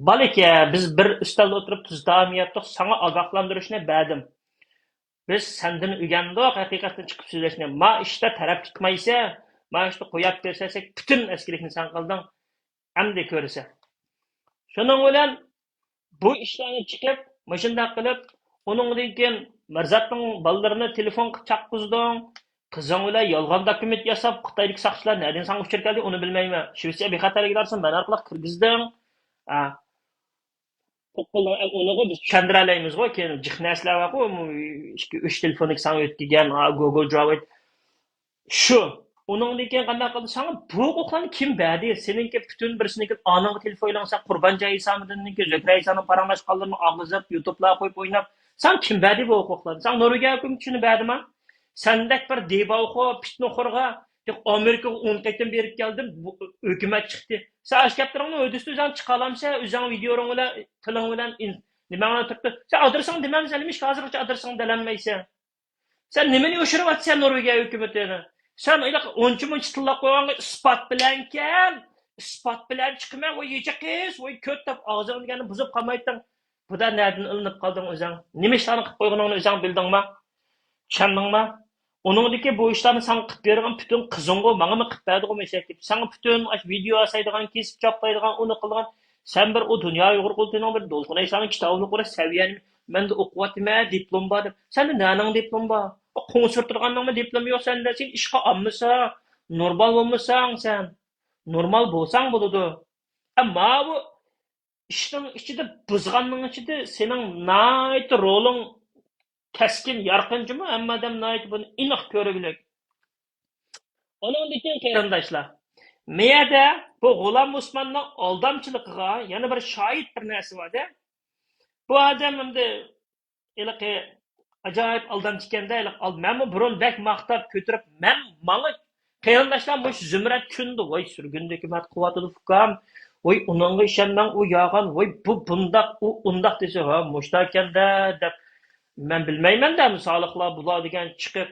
بالىكە، بىز بىر ئۈستەلدە ئولتۇرۇپ تۇز تائام يەتتۇق، ساڭا ئاگاھلاندۇرۇشنى بەردىم. بىز سەندىن ئۆگەندۇق ھەقىقەتنى چىقىپ سۆزلەشنى. ما ئىشتا تەرەپ تۇتمايسەن، ما ئىشتا قوياپ بېرىسەن، پۈتۈن ئەسكىلىكنى سەن قىلدىڭ. ئەمدى كۆرىسەن. شۇنىڭ بىلەن بۇ ئىشلارنى چىقىپ، مۇشۇنداق قىلىپ، ئۇنىڭدىن كېيىن مىرزاتنىڭ بالىلىرىنى تېلېفون قىلىپ چاققۇزدۇڭ. قىزىڭ بىلەن يالغان دوكۇمېنت ياساپ، خىتايدىكى ساقچىلار نەدىن ساڭا ئۇچۇر كەلدى، ئۇنى بىلمەيمەن. شىۋېتسىيە بىخەتەرلىك ئىدارىسىنى مەن ئارقىلىق كىرگۈزدۈڭ. ئا، ئۇنىغۇ بىز چۈشەندۈرەلەيمىزغۇ، كېيىن جىق نەرسىلەر بارغۇ، ئۈچ، ئۈچ تېلېفوننىڭكى ساڭا يۆتكىگەن، ئا، گوگل درايۋ. شۇ. ئۇنىڭدىن كېيىن قانداق قىلدى؟ ساڭا بۇ ھوقۇقلارنى كىم بەردى؟ سېنىڭكى پۈتۈن بىرسىنىڭكى ئاناڭغا تېلېفون ئېلىڭ، سەن قۇربانجان ھېسامىدىننىڭكى، زۆھرە ھېسامنىڭ پاراڭلاشقانلىرىنى ئاغزاپ، يۇتۇبلارغا قويۇپ ئويناپ، ساڭا كىم بەردى بۇ ھوقۇقلارنى؟ ساڭا نورۋېگىيە ھۆكۈمىتى شۇنى بەردىما؟ سەندەك بىر دېباۋخور، پىتنىخورغا، ئامېرىكىغا ئون قېتىم بېرىپ كەلدىم، بۇ ھۆكۈمەت چىقتى. سەن ئاشۇ گەپلىرىڭنى ھۆددىسىدە ئۆزۈڭ چىقالامسەن؟ ئۆزۈڭ ۋىدېئوڭ بىلەن، تىلىڭ بىلەن ئىن-، نېمەڭ بىلەن تۇرۇپتۇ. سەن ئادرېسىڭنى دېمەمسەن، نېمىشقا ھازىرغىچە ئادرېسىڭنى دېلەلمەيسەن؟ سەن نېمىنى يوشۇرۇۋاتىسەن نورۋېگىيە ھۆكۈمىتىنى؟ سەن ھېلىقى ئۇنچە مۇنچە تىللاپ قويغانغا ئىسپات بىلەن كەل، ئىسپات بىلەن چىقىمەن، ۋاي يېجە قىز، ۋاي كۆت دەپ ئاغزىڭنى دېگەننى بۇزۇپ قالمايتتىڭ. بۇدا نەدىن ئىلىنىپ قالدىڭ ئۆزۈڭ؟ نېمە ئىشلارنى قىلىپ قويغىنىڭنى ئۆزۈڭ بىلدىڭما؟ چۈشەندىڭما؟ ئۇنىڭدىكى بۇ ئىشلارنى ساڭا قىلىپ بېرىدىغان پۈتۈن قىزىڭغۇ، ماڭىمۇ قىلىپ بەردىغۇ مەشەكىت. ساڭا پۈتۈن ئاشۇ ۋىدېئو ياسايدىغان، كېسىپ چاپلايدىغان، ئۇنى قىلىدىغان. سەن بىر ئۇ دۇنيا ئۇيغۇر قۇرۇلتىيىنىڭ بىر دولقۇن ئەيسانىڭ كىتابىنى ئوقۇغاچ سەۋىيەنى مەندە ئوقۇۋاتىمەن، دىپلوم بار دەپ. سەندە نەنىڭ دىپلوم بار؟ ئۇ قوڭ سۈرتىدىغاننىڭمۇ دىپلومى يوق سەندە. سەن ئىشقا ئالمىسا، نورمال بولمىساڭ سەن. نورمال بولساڭ بولىدۇ. ئەمما بۇ ئىشنىڭ ئىچىدە، بۇزغاننىڭ ئىچىدە سېنىڭ ناھايىتى رولۇڭ كەسكىن، يارقىن جۇمۇ، ھەممە ئادەم ناھايىتى بۇنى ئېنىق كۆرگۈلۈك. ئۇنىڭدىن كېيىن قېرىنداشلار، مەيەدە بۇ غۇلام ئوسماننىڭ ئالدامچىلىقىغا يەنە بىر شاھىت بىر نەرسە بار-دە. بۇ ئادەم ئەمدى ھېلىقى ئاجايىپ ئالدامچى ئىكەن-دە، ھېلىقى ئال-، مەنمۇ بۇرۇن بەك ماختاپ كۆتۈرۈپ، مەن ماڭا قېرىنداشلار مۇشۇ زۇمرەت كۈندە، ۋاي سۈرگۈندە ھۆكۈمەت قىلىۋاتىدۇ ئۇكام، ۋاي ئۇنىڭغا ئىشەنمەڭ، ئۇ يالغان، ۋاي بۇ بۇنداق، ئۇ ئۇنداق دېسە، ھە مۇشۇنداق ئىكەن-دە دەپ، مەن بىلمەيمەن-دە، مۇسالىقلار بۇلار دېگەن چىقىپ،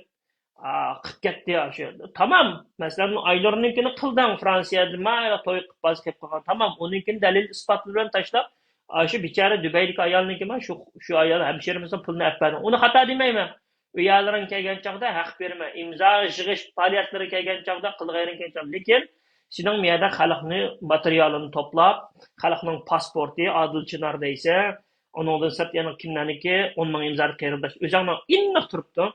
ئا، قىلىپ كەتتى ئاشۇ. تامام. مەسىلەن، ئايلارنىڭكىنى قىلدىڭ، فرانسىيەدىما توي قىلىپ باز قىلىپ قالغان. تامام. ئۇنىڭكىنى دەلىل ئىسپاتلار بىلەن تاشلاپ، ئاشۇ بىچارە دۇبەيدىكى ئايالنىڭكىما شۇ، شۇ ئايال ھەمشىرىمىزنىڭ پۇلىنى ئەپ بەردىڭ. ئۇنى خاتا دېمەيمەن. ئۇيالىرىڭ كەلگەن چاغدا ھەق بېرىمەن. ئىمزا يىغىش پائالىيەتلىرى كەلگەن چاغدا، قىلغىيرىڭ كەلگەن چاغدا. لېكىن سېنىڭ مۇ يەردە خەلقنى ماتېرىيالىنى توپلاپ، خەلقنىڭ پاسپورتى، ئادىل چىنار دەيسەن. ئۇنىڭدىن سىرت يەنە كىملەرنىكى ئون مىڭ ئىمزالىق قېرىنداش ئۆزۈڭنىڭ ئېنىق تۇرۇپتۇ.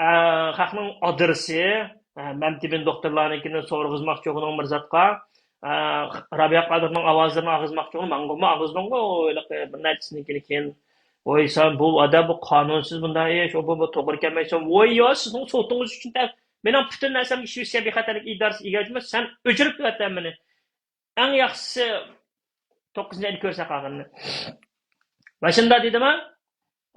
ئە، خەقنىڭ ئادرېسى، ئە، مەمتىمىن دوختۇرلارنىڭكىنى سورىغۇزماقچى ئۇنىڭ مىرزاتقا. ئە، رابىيە قادىرنىڭ ئاۋازلىرىنى ئاغىزماقچى ئۇنى ماڭغۇمۇ ئاغىزدىڭغۇ، ھېلىقى بىر نەچچىسىنىڭكىنى كېيىن. ۋاي سەن بۇ ئادەم بۇ قانۇنسىز بۇنداق ئىش، ئۇ بۇ، بۇ توغرا كەلمەيسەن. ۋاي يا سىزنىڭ سوتىڭىز ئۈچۈن تە-، مېنىڭ پۈتۈن نەرسەمگە شىۋېتسىيە بىخەتەرلىك ئىدارىسى ئىگە، سەن ئۆچۈرۈپ بېرىۋەت مېنى. ئەڭ ياخشىسى توققۇزىنچى ئايدا كۆرسە قالغىنىنى. مانا شۇنداق دېدىما؟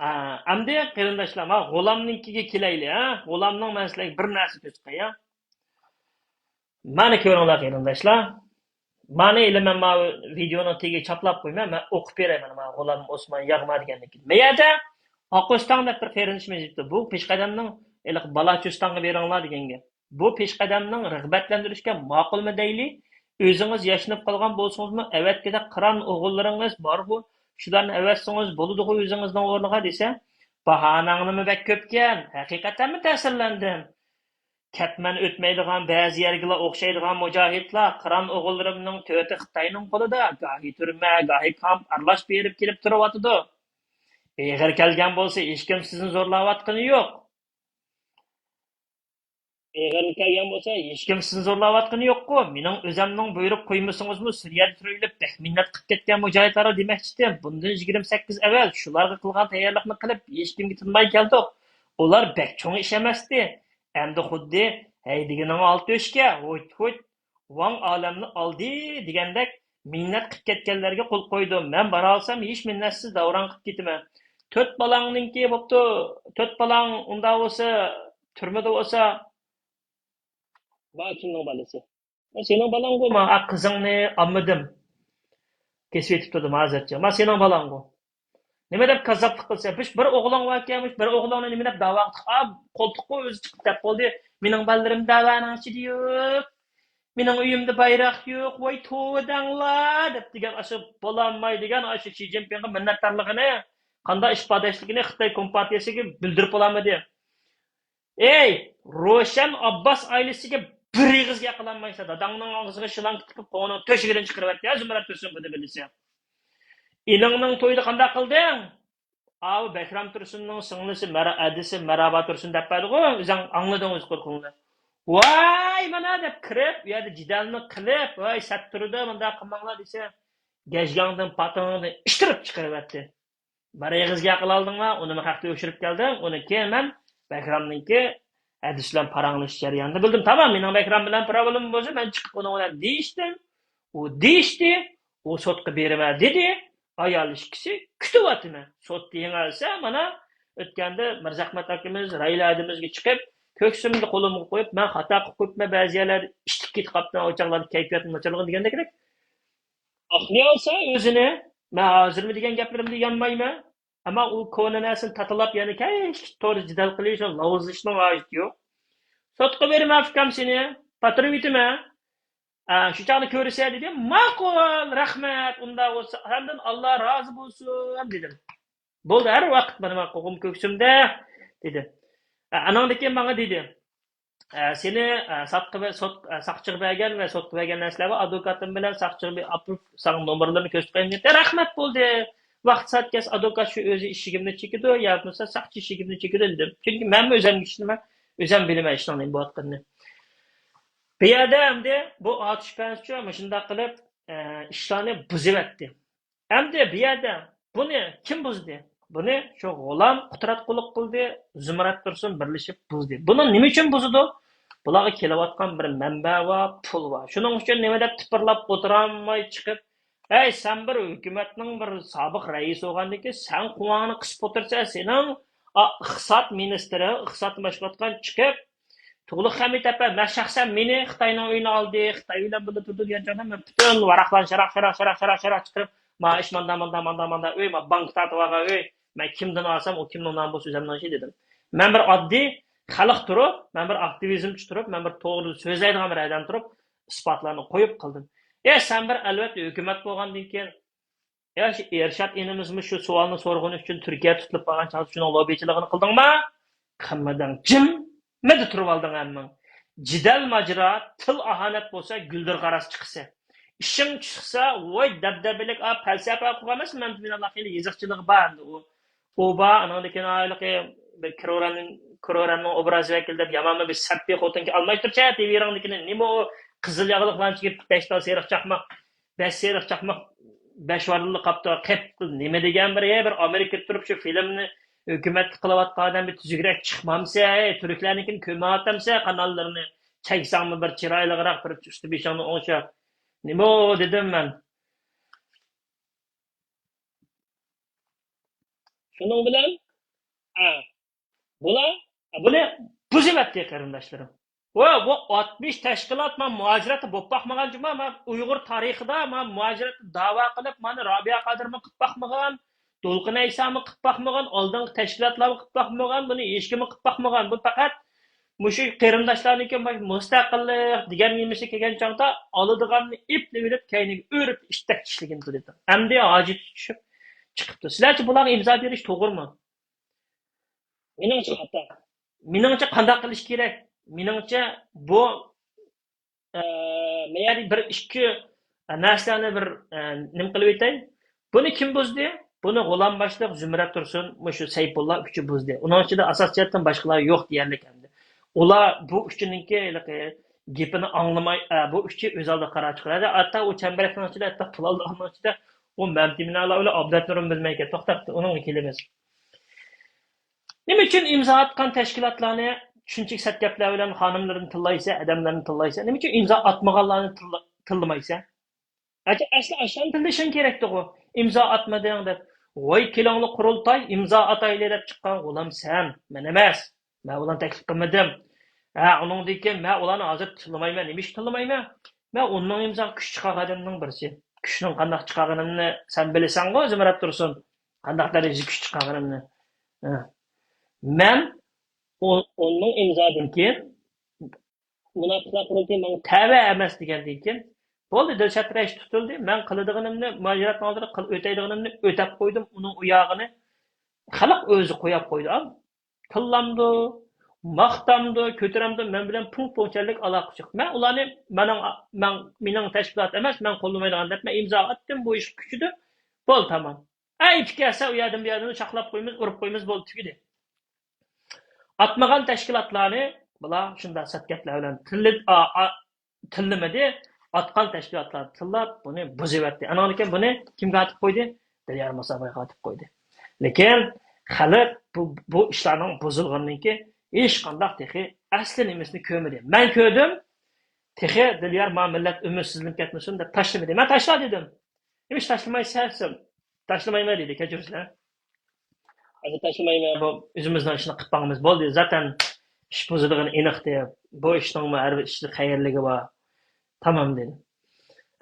ئا، ئەمدى قېرىنداشلار، ما غۇلامنىڭكىگە كېلەيلى، ھە؟ غۇلامنىڭ مەن سىلەرگە بىر نەرسە كۆرسىتەي، ھە؟ مانا كۆرۈڭلار قېرىنداشلار. مانا ئېلى مەن ما ۋىدېئونىڭ تېگىگە چاپلاپ قويىمەن، مەن ئوقۇپ بېرەي مانا ما غۇلام ئوسمان ياغما دېگەندىن كېيىن. مەيەدە ئاقئۆستەڭ دەپ بىر قېرىندىشىمىز يېزىپتۇ. بۇ پېشقەدەمنىڭ ھېلىقى بالاچۆستانغا بېرىڭلار دېگەن گەپ. بۇ پېشقەدەمنىڭ رىغبەتلەندۈرۈشكە ماقۇلمۇ دەيلى؟ ئۆزىڭىز ياشىنىپ قالغان بولسىڭىزمۇ، ئەۋەتكۈدەك قىران ئوغۇللىرىڭىز بارغۇ، شۇلارنى ئەۋەتسىڭىز بولىدىغۇ ئۆزىڭىزنىڭ ئورنىغا دېسە، باھانەڭلىمۇ بەك كۆپكەن، ھەقىقەتەنمۇ تەسىرلەندىم. كەتمەن ئۆتمەيدىغان بەزى يەرگىلا ئوخشايدىغان مۇجاھىدلار، قىران ئوغۇللىرىمنىڭ تۆتى خىتاينىڭ قولىدا، گاھى تۈرمە، گاھى كامپ ئارىلاش بېرىپ كېلىپ تۇرۇۋاتىدۇ. ئېغىر كەلگەن بولسا ھېچكىم سىزنى زورلاۋاتقىنى يوق. ئېغىر كەلگەن بولسا، ھېچكىم سىزنى زورلاۋاتقىنى يوققۇ. مېنىڭ ئۆزەمنىڭ بۇيرۇق قويمىسىڭىزمۇ، سۈرىيەدە تۇرۇۋېلىپ بەك مىننەت قىلىپ كەتكەن مۇجاھىدلارغا دېمەكچىدىم. بۇندىن يىگىرمە سەككىز ئەۋەل شۇلارغا قىلغان تەييارلىقنى قىلىپ، ھېچكىمگە تىنماي كەلدۇق. ئۇلار بەك چوڭ ئىش ئەمەستى. ئەمدى خۇددى ھەي دېگىنىڭ ئالتە ئۆچكە، ھويت، ھويت، ۋاڭ ئالەمنى ئالدى دېگەندەك، مىننەت قىلىپ كەتكەنلەرگە قول قويدۇم. مەن بارالىسام، ھېچ مىننەتسىز داۋراڭ قىلىپ كېتىمەن. تۆت بالاڭنىڭكى بوپتۇ. تۆت بالاڭ ئۇنداق بولسا، تۈرمىدە بولسا، بار كىمنىڭ بالىسى؟ سېنىڭ بالاڭغۇ، ما قىزىڭنى ئالمىدىم. كېسىۋېتىپ تۇردۇم ھازىرچە. ما سېنىڭ بالاڭغۇ. نېمە دەپ كاززاپلىق قىلىسەن؟ مۇش بىر ئوغلۇڭ باركەن، مۇش بىر ئوغلۇڭنى نېمە دەپ داۋاغا تىق-، ئا، قولتۇققۇ ئۆزى چىقىپ دەپ بولدى. مېنىڭ بالىلىرىم داۋانىڭ ئىچىدە يوق. مېنىڭ ئۆيۈمدە بايراق يوق. ۋاي توۋا دەڭلار دەپ دېگەن ئاشۇ بولالماي دېگەن ئاشۇ شى جىنپىڭغا مىننەتدارلىقىنى، قانداق ئىپادىداشلىقىنى خىتاي كومپارتىيەسىگە بىلدۈرۈپ بولالمىدى. ئەي، روشەن ئابباس ئائىلىسىگە بىر ئېغىز گەپ قىلالمايسەن. داداڭنىڭ ئاغزىغا شىلانكا تىقىپ، قوڭۇنىڭ تۆشۈكىدىن چىقىرىۋەتتى يا زۇمرەت تۇرسۇنغۇلنى بىلىسەن. ئىنىڭنىڭ تويىدا قانداق قىلدىڭ؟ ئاۋۇ بەكرام تۇرسۇننىڭ سىڭلىسى، مەرا-، ئەدىسى مەرھابا تۇرسۇن دەپ بەردىغۇ، ئۆزۈڭ ئاڭلىدىڭ ئۆز قۇلىقىڭ بىلەن. ۋاي، مانا دەپ كىرىپ، ئۇ يەردە جېدەلنى قىلىپ، ۋاي، سەت تۇرىدۇ، مۇنداق قىلماڭلار دېسە، گەجگەڭدىن پاتىڭىڭدىن ئىتتىرىپ چىقىرىۋەتتى. بىر ئېغىز گەپ قىلالدىڭلار، ئۇنىمۇ خەقتە ئۆچۈرۈپ كەلدىڭ. ئۇنى كېيىن مەن بەكرامنىڭكى ئەدىسى بىلەن پاراڭلىشىش جەريانىدا بىلدىم. تامام، مېنىڭ بەكرام بىلەن پروبلېمىم بولسا، مەن چىقىپ ئۇنىڭ بىلەن دېيىشتىم. ئۇ دېيىشتى، ئۇ سوتقا بېرىمەن دېدى. ئايال ئىككىسى كۈتۈۋاتىمەن. سوت يېڭىلسە، مانا ئۆتكەندە مىرزەخمەت ئاكىمىز رايلا ھەدىمىزگە چىقىپ، كۆكسۈمدە قولۇمغا قويۇپ، مەن خاتا قىلىپ قويۇپمەن، بەزى يەرلەردە ئىشتىك كېتىپ قاپتۇ، ئۇ چاغلاردا كەيپىياتىم ناچارلىغان دېگەندەكرەك. ئاقلىيالسا ئۆزىنى، مەن ھازىرمۇ دېگەن گەپلىرىمدە يانمايمەن. ئەمما ئۇ كونا نەرسىنى تاتىلاپ يەنە كەينىگە توغرا جېدەل قىلىش، لاۋۇزلىشىشنىڭ ھاجىتى يوق. سوتقا بېرىمەن ئۇكام سېنى، پاتۇرۇۋېتىمەن. ئە، شۇ چاغدا كۆرىسەن دېدى. ماقۇل، رەھمەت، ئۇنداق بولسا سەندىن ئاللا رازى بولسۇن دېدىم. بولدى، ھەر ۋاقىت مانا ماقۇل كۆكسۈمدە دېدى. ئە، ئانىڭدىن كېيىن ماڭا دېدى. ئە، سېنى، ئە، ساتقا بە-، سوت-، ئە، ساقچىغا بەرگەن ۋە سوتقا بەرگەن نەرسىلەر بار. ئادۋوكاتىم بىلەن ساقچىغا بىر ئاپىرىپ، ساڭا نومۇرلىرىنى كۆرسىتىپ قويايمۇ دېدى. رەھمەت، بولدى. ۋاقىت سائەت كەلسە ئادۋوكات شۇ ئۆزى ئىشىكىمنى چېكىدۇ، يا بولمىسا ساقچى ئىشىكىمنى چېكىدۇ دېدىم. چۈنكى مەنمۇ ئۆزۈمگە ئىشىنىمەن، ئۆزۈم بىلىمەن ئىشنىڭ نېمە بولۇۋاتقىنىنى. بۇ يەردە ئەمدى بۇ ئاتۇش پەنسىچۇ مۇشۇنداق قىلىپ، ئە، ئىشلارنى بۇزۇۋەتتى. ئەمدى بۇ يەردە بۇنى كىم بۇزدى؟ بۇنى شۇ غۇلام قۇترات قۇلۇق قىلدى، زۇمرەت تۇرسۇن بىرلىشىپ بۇزدى. بۇنى نېمە ئۈچۈن بۇزىدۇ؟ بۇلارغا كېلىۋاتقان بىر مەنبە بار، پۇل بار. شۇنىڭ ئۈچۈن نېمە دەپ تىپىرلاپ ئولتۇرالماي چىقىپ، ھەي، سەن بىر ھۆكۈمەتنىڭ بىر سابىق رەئىسى بولغاندىن كېيىن سەن قوڭۇڭنى قىسىپ ئولتۇرسەن، سېنىڭ ئا، ئىقتىساد مىنىستىرى، ئىقتىسادنى باشقۇرۇۋاتقان چىقىپ، تۇغلۇق خەمىت ئەپە، مەن شەخسەن مېنى خىتاينىڭ ئۆيىنى ئالدى، خىتاي بىلەن بىللە تۇردى دېگەن چاغدا مەن پۈتۈن ۋاراقلارنى شاراق، شاراق، شاراق، شاراق، شاراق چىقىرىپ، ما ئىش ماندا، ماندا، ماندا، ماندا ئۆي، ما بانكا تارتىۋالغان ئۆي، مەن كىمدىن ئالسام، ئۇ كىمنىڭ نامى بولسا ئۆزۈمنىڭ ئىشى دېدىم. مەن بىر ئاددىي خەلق تۇرۇپ، مەن بىر ئاكتىۋىزمچى تۇرۇپ، مەن بىر توغرا سۆزلەيدىغان بىر ئادەم تۇرۇپ، ئىسپاتلارنى قويۇپ قىلدىم. ئە، سەن بىر ئەلۋەتتە ھۆكۈمەت بولغاندىن كېيىن، يا، شۇ ئېرشات ئىنىمىزمۇ شۇ سوئالنى سورىغىنى ئۈچۈن تۈركىيە تۇتۇلۇپ قالغان چاغدا شۇنىڭ لوببىچىلىقىنى قىلدىڭما؟ قىلمىدىڭ. جىممىدە تۇرۇۋالدىڭ ھەممىڭ. جېدەل ماجىرا، تىل ئاھانەت بولسا، گۈلدۈرغا راست چىقىسەن. ئىشىڭ چىقسا، ۋاي دەبدەبىلىك، ئا، پەلسەپە قىلغان ئەمەس، مەن بىلەن ھېلىقى يېزىقچىلىقى بار ئەمدى ئۇ. ئۇ بار، ئانىڭدىن كېيىن ھېلىقى بىر كرورەن-، كرورەننىڭ ئوبراز ۋەكىلى دەپ يامانمۇ بىر سەپبىي خوتۇنكى ئالماشتۇرچە تىۋىرىڭدىكىنى. نېمە ئۇ قىزىل ياغلىق بىلەن چىقىپ بەش تال سېرىق چاقماق، بەش سېرىق چاقماق بەش ۋارىللا قاپتۇ. قېپ نېمە دېگەن بىر، ھە، بىر ئامېرىكىدا تۇرۇپ شۇ فىلىمنى ھۆكۈمەتكە قىلىۋاتقان ئادەم بىر تۈزۈكرەك چىقمامسە، ھەي، تۈركلەرنىڭكىنى كۆرمەيۋاتامسە قاناللىرىنى. چەكسەڭمۇ بىر چىرايلىقراق بىر ئۈستى بېشىڭنى ئوڭشاپ. نېمە ئۇ دېدىم مەن. شۇنىڭ بىلەن، ھە، بۇلار، ھە، بۇنى بۇزۇۋەتتى قېرىنداشلىرىم. ۋە بۇ ئاتمىش تەشكىلات مانا مۇھاجىرەتتە بولۇپ باقمىغان جۇما، مانا ئۇيغۇر تارىخىدا مانا مۇھاجىرەتتە داۋا قىلىپ، مانا رابىيە قادىرمۇ قىلىپ باقمىغان، دولقۇن ئەيسامۇ قىلىپ باقمىغان، ئالدىنقى تەشكىلاتلارمۇ قىلىپ باقمىغان، بۇنى ھېچكىممۇ قىلىپ باقمىغان. بۇ پەقەت مۇشۇ قېرىنداشلارنىڭكى مۇستەقىللىق دېگەن نېمىسى كېلگەن چاغدا ئالىدىغاننى ئېپلىۋېلىپ، كەينىگە ئۆرۈپ ئىشتەك ئىشلىگىن تۇرىدۇ. ئەمدى ھاجىتى چۈشۈپ چىقىپتۇ. سىلەرچە بۇلارغا ئىمزا بېرىش توغرىمۇ؟ مېنىڭچە خاتا. مېنىڭچە قانداق قىلىش كېرەك؟ مېنىڭچە بۇ، ئە، مەيەردە بىر ئىككى نەرسىلەرنى بىر، ئە، نېمە قىلىپ ئۆتەي. بۇنى كىم بۇزدى؟ بۇنى غۇلام باشلىق، زۇمرەت تۇرسۇن، مۇشۇ سەيپۇللا ئۈچى بۇزدى. ئۇنىڭ ئىچىدە ئاساسىيەتتىن باشقىلار يوق دېيەرلىك ئەمدى. ئۇلار بۇ ئۈچىنىڭكى ھېلىقى گېپىنى ئاڭلىماي، ئە، بۇ ئۈچى ئۆز ئالدىغا قارار چىقىرىدۇ. ھەتتا ئۇ چەمبىرەكنىڭ ئىچىدە، ھەتتا پىلانلارنىڭ ئىچىدە ئۇ مەمتىمىن ئەلا بىلەن ئابلەت نۇرۇم بىلمەيكەن. توختاپتۇ، ئۇنىڭغا كېلىمىز. نېمە ئۈچۈن ئىمزا ئاتقان تەشكىلاتلارنى شۇنچىلىك سەت گەپلەر بىلەن خانىملىرىنى تىللايسەن، ئادەملەرنى تىللايسەن؟ نېمە ئۈچۈن ئىمزا ئاتمىغانلارنى تىللا-، تىللىمايسەن؟ ئەسلى ئاشۇلارنى تىللىشىڭ كېرەكتىغۇ. ئىمزا ئاتمىدىڭ دەپ. ۋاي كېلىڭلار قۇرۇلتاي، ئىمزا ئاتايلى دەپ چىققان غۇلام سەن، مەن ئەمەس. مەن ئۇلارنى تەكلىپ قىلمىدىم. ھە، ئۇنىڭدىن كېيىن مەن ئۇلارنى ھازىر تىللىمايمەن. نېمە ئۈچۈن تىللىمايمەن؟ مەن ئۇنىڭ ئىمزاغا كۈچ چىقارغان ئادەمنىڭ بىرسى. كۈچنىڭ قانداق چىقارغىنىمنى سەن بىلىسەنغۇ، زۇمرەت تۇرسۇن. قانداق دەرىجىدە كۈچ چىقارغىنىمنى. ھە. مەن ئون، ئون مىڭ ئىمزادىن كېيىن مۇناپىقلار قۇرۇلتىيى ماڭا تەۋە ئەمەس دېگەندىن كېيىن، بولدى، دىلشات رەئىس تۇتۇلدى. مەن قىلىدىغىنىمنى، مۇھاجىرەتنىڭ ئالدىدا قىل-، ئۆتەيدىغىنىمنى ئۆتەپ قويدۇم. ئۇنىڭ ئۇ ياغىنى خەلق ئۆزى قوياپ قويدى. تىللامدۇ، ماختامدۇ، كۆتۈرەمدۇ، مەن بىلەن پۇڭ-پۇڭچەنلىك ئالاقىسى يوق. مەن ئۇلارنى مېنىڭ، مەن، مېنىڭ تەشكىلات ئەمەس، مەن قوللىمايدىغان دەپ مەن ئىمزا ئاتتىم، بۇ ئىش كۈچىدە. بولدى، تامام. ئەي، پىكىر ئەتسە، ئۇ يەردىن بۇ يەردىن چاقلاپ قويىمىز، ئۇرۇپ قويىمىز، بولدى، تۈگىدى. ئاتمىغان تەشكىلاتلارنى بۇلار شۇنداق سەت گەپلەر بىلەن تىللىدى، ئا، ئا، تىللىمىدى. ئاتقان تەشكىلاتلارنى تىللاپ، بۇنى بۇزۇۋەتتى. ئانىڭدىن كېيىن بۇنى كىمگە ئاتىپ قويدى؟ دىليار مۇسابايغا ئاتىپ قويدى. لېكىن خەلق بۇ، بۇ ئىشلارنىڭ بۇزۇلغىنىدىن كېيىن ھېچقانداق تېخى ئەسلى نېمىسىنى كۆرمىدى. مەن كۆردۈم، تېخى دىليار، ما مىللەت ئۈمىدسىزلىنىپ كەتمىسۇن دەپ تاشلىمىدى. مەن تاشلا دېدىم. نېمىش تاشلىمايسەن؟ تاشلىمايمەن دېدى، كەچۈرسىلەر. ھازىر تاشلىمايمەن، بۇ ئۆزىمىزنىڭ ئىشىنى قىلىپ باقىمىز، بولدى. زاتەن ئىش بۇزۇلىدىغىنى ئېنىقتى. بۇ ئىشنىڭمۇ ھەر بىر ئىشتا خەيرلىكى بار. تامام دېدى.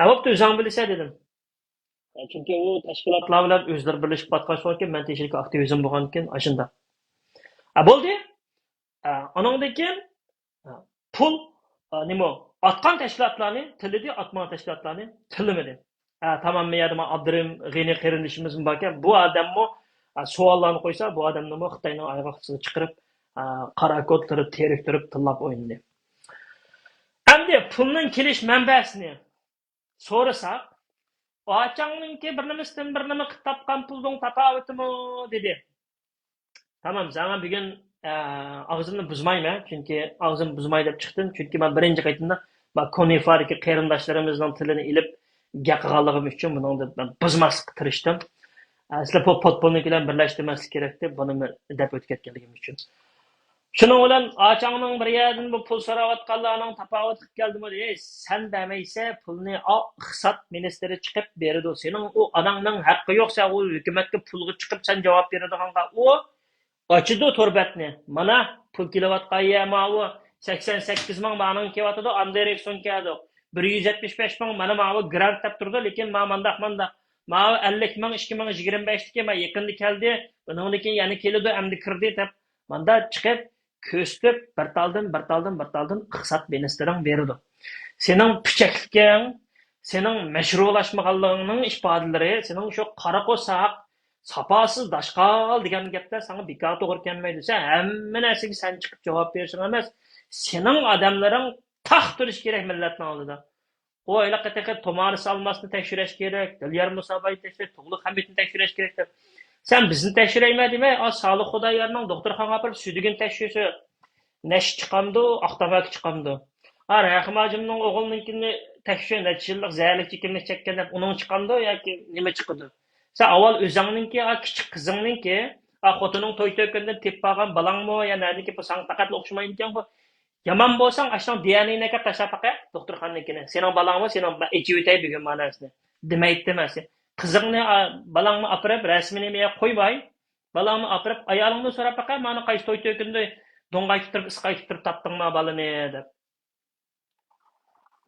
ھە، بوپتۇ، ئۆزۈڭ بىلىسەن دېدىم. چۈنكى ئۇ تەشكىلاتلار بىلەن ئۆزلىرى بىرلىشىپ باتقان سوڭكى، مەن تېخىچىلىك ئاكتىۋىزم بولغاندىكىن ئاشۇنداق. ھە، بولدى. ئە، ئانىڭدىن كېيىن، ئە، پۇل، ئە، نېمە، ئاتقان تەشكىلاتلارنى تىللىدى، ئاتمىغان تەشكىلاتلارنى تىللىمىدى. ئە، تامام، مەيەردە مانا ئابدۇرېھىم غېنى قېرىندىشىمىزمۇ باركەن. بۇ ئادەممۇ، ئە، سوئاللارنى قويسا، بۇ ئادەمنىمۇ خىتاينىڭ ئاياغ ئاستىغا چىقىرىپ، ئە، قارا كودلىرى تېرىكتۈرۈپ تىللاپ ئوينىدى. ئەمدى پۇلنىڭ كېلىش مەنبەسىنى سورىساق، ئاچاڭنىڭكى بىر نېمىسىدىن بىر نېمە قىلىپ تاپقان پۇلنىڭ تاپاۋىتىمۇ؟ دېدى. تامام، ساڭا بۈگۈن، ئە، ئاغزىمنى بۇزمايمەن، چۈنكى ئاغزىمنى بۇزماي دەپ چىقتىم، چۈنكى مەن بىرىنچى قېتىمدا ما كونىفادىكى قېرىنداشلىرىمىزنىڭ تىلىنى ئېلىپ گەپ قىلغانلىقىم ئۈچۈن بۇنىڭدا مەن بۇزماسلىققا تىرىشتىم. ئە، سىلەر بۇ پوتپولنىك بىلەن بىرلەشتۈرمەسلىك كېرەكتى، بۇنى مەن دەپ ئۆتۈپ كەتكەنلىكىم ئۈچۈن. شۇنىڭ بىلەن ئاچاڭنىڭ بىر يەردىن بۇ پۇل سوراۋاتقانلارنىڭ تاپاۋىتى قىلىپ كەلدىمۇ؟ ئەي، سەن بەرمەيسەن پۇلنى، ئا، ئىقتىساد مىنىستىرى چىقىپ بېرىدۇ. سېنىڭ ئۇ ئاناڭنىڭ ھەققى يوق، سەن ئۇ ھۆكۈمەتكە پۇلغا چىقىپ سەن جاۋاب بېرىدىغانغا. ئۇ ئاچىدۇ تور بەتنى. مانا پۇل كېلىۋاتقان يەر ماۋۇ. سەكسەن سەككىز مىڭ مانىڭ كېلىۋاتىدۇ، ئاندېرېكسون كەلدى. بىر يۈز يەتمىش بەش مىڭ مانا ماۋۇ گرانت دەپ تۇرىدۇ، لېكىن ما مانداق، مانداق. ماۋۇ ئەللىك مىڭ، ئىككى مىڭ يىگىرمە بەشتىكى ما يېقىندا كەلدى، بۇنىڭدىن كېيىن يەنە كېلىدۇ، ئەمدى كىردى دەپ ماندا چىقىپ كۆرسىتىپ، بىر تالدىن، بىر تالدىن، بىر تالدىن ئىقتىساد مىنىستىرىڭ بېرىدۇ. سېنىڭ پۈچەكلىكىڭ، سېنىڭ مەشرۇلاشمىغانلىقىڭنىڭ ئىپادىلىرى، سېنىڭ شۇ قارا قورساق، ساپاسىز داشقال دېگەن گەپلەر ساڭا بىكار توغرا كەلمەيدۇ. سەن ھەممە نەرسىگە سەن چىقىپ جاۋاب بېرىشىڭ ئەمەس، سېنىڭ ئادەملىرىڭ تاق تۇرۇشى كېرەك مىللەتنىڭ ئالدىدا. ئۇ ھېلىقى تېخى تومارىس ئالماسنى تەكشۈرۈش كېرەك، دىليار مۇساباينى تەكشۈرۈش، تۇغلۇق خەمىتنى تەكشۈرۈش كېرەك دەپ. سەن بىزنى تەكشۈرەيمەن دېمەي، ئا، سالىھ خۇدايارنىڭ دوختۇرخانىغا ئاپىرىپ سۈيدۈگىنى تەكشۈرسە، نەشە چىقامدۇ، ئاق تاماكا چىقامدۇ؟ ئا، رەھىم ھاجىمنىڭ ئوغلىنىڭكىنى تەكشۈر، نەچچە يىللىق زەھەرلىك چېكىملىك چەككەن دەپ ئۇنىڭ چىقامدۇ ياكى نېمە چىقىدۇ؟ سەن ئاۋۋال ئۆزۈڭنىڭكى، ئا، كىچىك قىزىڭنىڭكى، ئا، خوتۇنۇڭ توي تۆكۈنىدىن تېپىپ ئالغان بالاڭمۇ يا نەدىكى بۇ ساڭا پەقەتلا ئوخشىمايدىكەنغۇ. يامان بولساڭ، ئاشۇنىڭ دى ئېن ئېينى ئەكەپ تاشلاپ باقە، دوختۇرخانىنىڭكىنى. سېنىڭ بالاڭمۇ، سېنىڭ، مەن ئېچىۋېتەي بۈگۈن ما نەرسىنى. دېمەيتتىم مەن سېنى. قىزىڭنى، ئا، بالاڭنى ئاپىرىپ، رەسىمىنى مېيە قويماي، بالاڭنى ئاپىرىپ، ئايالىڭدىن سوراپ باقە، مانا قايسى توي تۆكۈندى، دوڭغايتىپ تۇرۇپ، ئىسقايتىپ تۇرۇپ تاپتىڭما بالىنى، دەپ.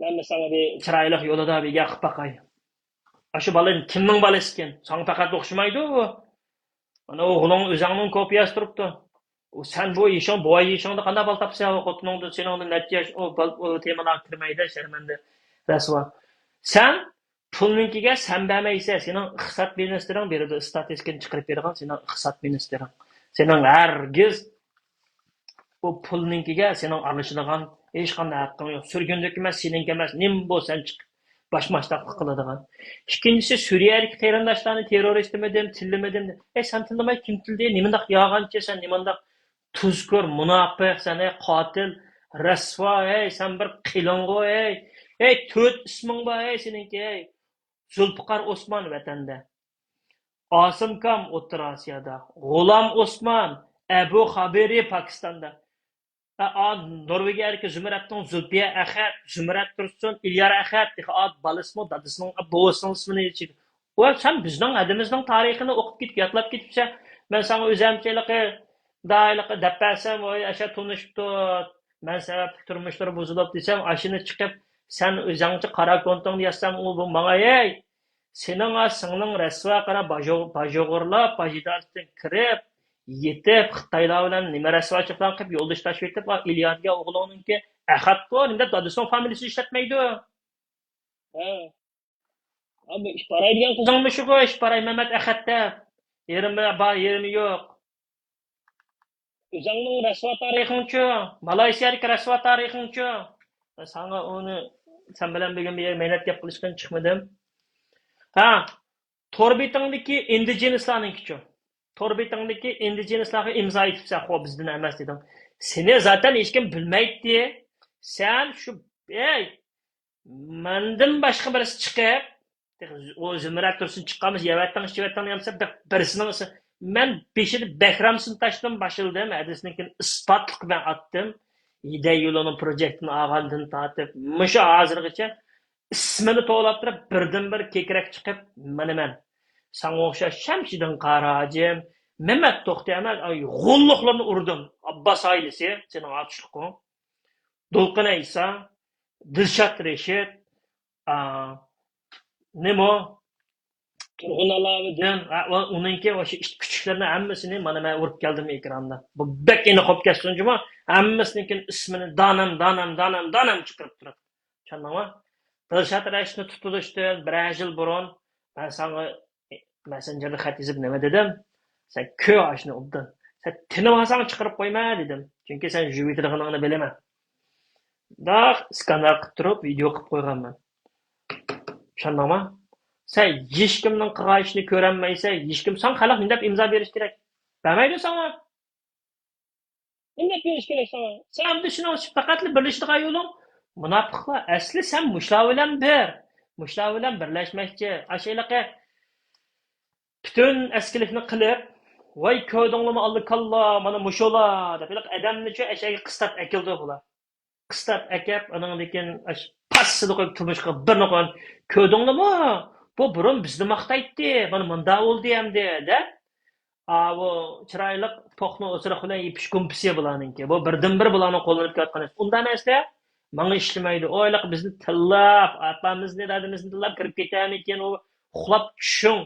مەن ساڭا بىر چىرايلىق يولىدا بىر گەپ قىلىپ باقاي. ئاشۇ بالا كىمنىڭ بالىسىكىن؟ ساڭا پەقەت ئوخشىمايدۇ ئۇ. ئانا ئوغلۇڭ ئۆزۈڭنىڭ كوپىيەسى تۇرۇپتۇ. ئۇ سەن بۇ يېشىڭ، بوۋاي يېشىڭدا قانداق بالا تاپىسەن؟ ئۇ خوتۇنۇڭدىن، سېنىڭدىن نەچچە ياش، ئۇ بال-، ئۇ تېمىلارغا كىرمەيدۇ، شەرمەندە، رەسۋا. سەن پۇلنىڭكىگە سەن بەرمەيسەن، سېنىڭ ئىقتىساد مىنىستىرىڭ بېرىدۇ، ئىستاتىستىكىنى چىقىرىپ بېرىدىغان سېنىڭ ئىقتىساد مىنىستىرىڭ. سېنىڭ ھەرگىز ئۇ پۇلنىڭكىگە سېنىڭ ئارىلىشىدىغان ھېچقانداق ھەققىڭ يوق. سۈرگۈندىكى ئەمەس، سېنىڭكى ئەمەس، نېمە بولسا سەن چىقىپ باش ماشتاقلىق قىلىدىغان. ئىككىنچىسى، سۈرىيەدىكى قېرىنداشلارنى تېررورىست دېمىدىم، تىللىمىدىم. ئەي، سەن تىللىماي كىم تىللىدى؟ نېمانداق يالغانچى سەن، نېمانداق تۇزكور، مۇناپىق سەن، ھەي، قاتىل، رەسۋا، ھەي، سەن بىر قېلىڭغۇ، ھەي. ھەي، تۆت ئىسمىڭ بار، ھەي، سېنىڭكى، ھەي. زۇلپىقار ئوسمان ۋەتەندە. ئاسىم كام ئوتتۇرا ئاسىيادا. غۇلام ئوسمان، ئەبۇ خابېرى پاكىستاندا. ئا، ئا، نورۋېگىيەدىكى زۇمرەتنىڭ زۇلپىيە ئەخەت، زۇمرەت تۇرسۇن، ئىليار ئەخەت، تېخى ئا، بالىسىمۇ، دادىسىنىڭ، بوۋىسىنىڭ ئىسمىنى ئېيتىدۇ. ۋە سەن بىزنىڭ ھەدىمىزنىڭ تارىخىنى ئوقۇپ كېتىپ، يادلاپ كېتىپسەن. مەن ساڭا ئۆزەمچە ھېلىقى، ھېلىقى دەپ بەرسەم، ۋاي، ئاشۇ تونۇشۇپ تۇر، مەن سەۋەبلىك تۇرمۇشلىرى بۇزۇلۇپ دېسەم، ئاشۇنى چىقىپ، سەن ئۆزەڭچە قارا كونتۇڭنى يازسام، ئۇ بۇ ماڭا، ھەي، سېنىڭ ئا سىڭلىڭ رەسۋا قارا باج ئوغ-، باج ئوغرىلاپ، باج ئىدارىسىدىن كىرىپ، يېتىپ، خىتايلار بىلەن نېمە رەسۋاچىلىقلارنى قىلىپ، يولدىشى تاشلىۋېتىپ، ئا، ئىليا دېگەن ئوغلۇڭنىڭكى ئەخەتقۇ، نېمە دەپ دادىسىنىڭ فامىلىسىنى ئىشلەتمەيدۇ؟ ھە. ئا، بۇ ئىپاراي دېگەن قىزىڭمۇ شۇغۇ، ئىپاراي مەمەت ئەخەت دەپ. يېرىمى بار، يېرىمى يوق. ئۆزۈڭنىڭ رەسۋا تارىخىڭچۇ؟ مالايسىيادىكى رەسۋا تارىخىڭچۇ؟ ساڭا ئۇنى، سەن بىلەن بۈگۈن بىر يەر مەينەت گەپ قىلىشقا چىقمىدىم. ھە، تور بېتىڭدىكى ئىندىجېنىسلارنىڭكىچۇ؟ تور بېتىڭدىكى ئىندىجېنىسلارغا ئىمزا ئېتىپسەن، خو، بىزدىن ئەمەس دېدىڭ. سېنى زاتەن ھېچكىم بىلمەيتتى. سەن شۇ، ئەي، مەندىن باشقا بىرسى چىقىپ، ئۇ زۇمرەت تۇرسۇن چىققانمىز، يەۋەتتىڭ، ئىچىۋەتتىڭ دېگەن بىرسىنىڭ ئىسمى. مەن بېشىدا بەكرامسىنى تاشلىدىم، باشلىدىم، ھەدىسىنىڭكىن ئىسپاتلىق بىلەن ئاتتىم. ھىدەي يولىنىڭ پروجېكتىنى ئالغاندىن تارتىپ، مۇشۇ ھازىرغىچە ئىسمىنى توۋلاپ تۇرۇپ، بىردىنبىر كېكىرەك چىقىپ، مانا مەن. ساڭا ئوخشاش شەمشىدىن قاراجىم، مەمەت توختى ئەمەس، ئاي، غوللۇقلىرىنى ئۇردۇم. ئابباس ئائىلىسى، سېنىڭ ئاتۇشلۇقۇڭ. دولقۇن ئەيسا، دىلشات رېشىت، ئا، نېمە؟ تۇرغۇن ئالاۋۇدۇن، ئا، ئۇ-، ئۇنىڭكى ئاشۇ ئىت كۈچۈكلىرىنى ھەممىسىنى مانا مەن ئۇرۇپ كەلدىم ئېكراندا. بۇ بەك ئېنىق بولۇپ كەتسۇن جۇمۇ، ھەممىسىنىڭكى ئىسمىنى دانەم، دانەم، دانەم، دانەم چىقىرىپ تۇرۇپ. چۈشەندىڭمۇ؟ دىلشات رەشىتنى تۇتۇلۇشتىن بىرەر يىل بۇرۇن مەن ساڭا مەسسېنجېردا خەت يېزىپ نېمە دېدىم؟ سەن كۆر ئاشۇنى ئوبدان. سەن تىنىۋالساڭ چىقىرىپ قويما دېدىم. چۈنكى سەن يۇيۇۋېتىدىغىنىڭنى بىلىمەن. داق سكانېر قىلىپ تۇرۇپ ۋىدېئو قىلىپ قويغانمەن. چۈشەندىڭما؟ سەن ھېچكىمنىڭ قىلغان ئىشىنى كۆرەلمەيسەن، ھېچكىم، ساڭا خەلق نېمە دەپ ئىمزا بېرىشى كېرەك؟ بەرمەيدۇ ساڭا. نېمە دەپ بېرىش كېرەك ساڭا؟ سەن ئەمدى شۇنىڭ ئۈچۈن پەقەتلا بىرلىشىدىغان يولۇڭ مۇناپىقلار. ئەسلى سەن مۇشۇلار بىلەن بىر. مۇشۇلار بىلەن بىرلەشمەكچى. ئاشۇ ھېلىقى پۈتۈن ئەسكىلىكنى قىلىپ، ۋاي كۆردۈڭلىمۇ ئاللا كاللا، مانا مۇشۇلار دەپ ھېلىقى ئادەمنىچۇ ئەشەگە قىستاپ ئەكېلىدۇ بۇلار. قىستاپ ئەكەپ، ئانىڭدىن كېيىن ئاشۇ پاسسىدا قويۇپ تۇرمۇشقا بىرنى قويغان. كۆردۈڭلىمۇ؟ بۇ بۇرۇن بىزنى ماختايتتى. مانا مۇنداق بولدى ئەمدى، دەپ. ئاۋۇ چىرايلىق توخۇنى ئوسۇرۇق بىلەن يېپىش گۇمپىسى بۇلارنىڭكى. بۇ بىردىنبىر بۇلارنىڭ قوللىنىپ كېلىۋاتقان نەرسە. ئۇنداق نەرسىلەر ماڭا ئىشلىمەيدۇ. ئۇ ھېلىقى بىزنى تىللاپ، ئاپامىزنى، دادىمىزنى تىللاپ كىرىپ كېتەرمىكىن؟ ئۇ ئۇخلاپ چۈشۈڭ.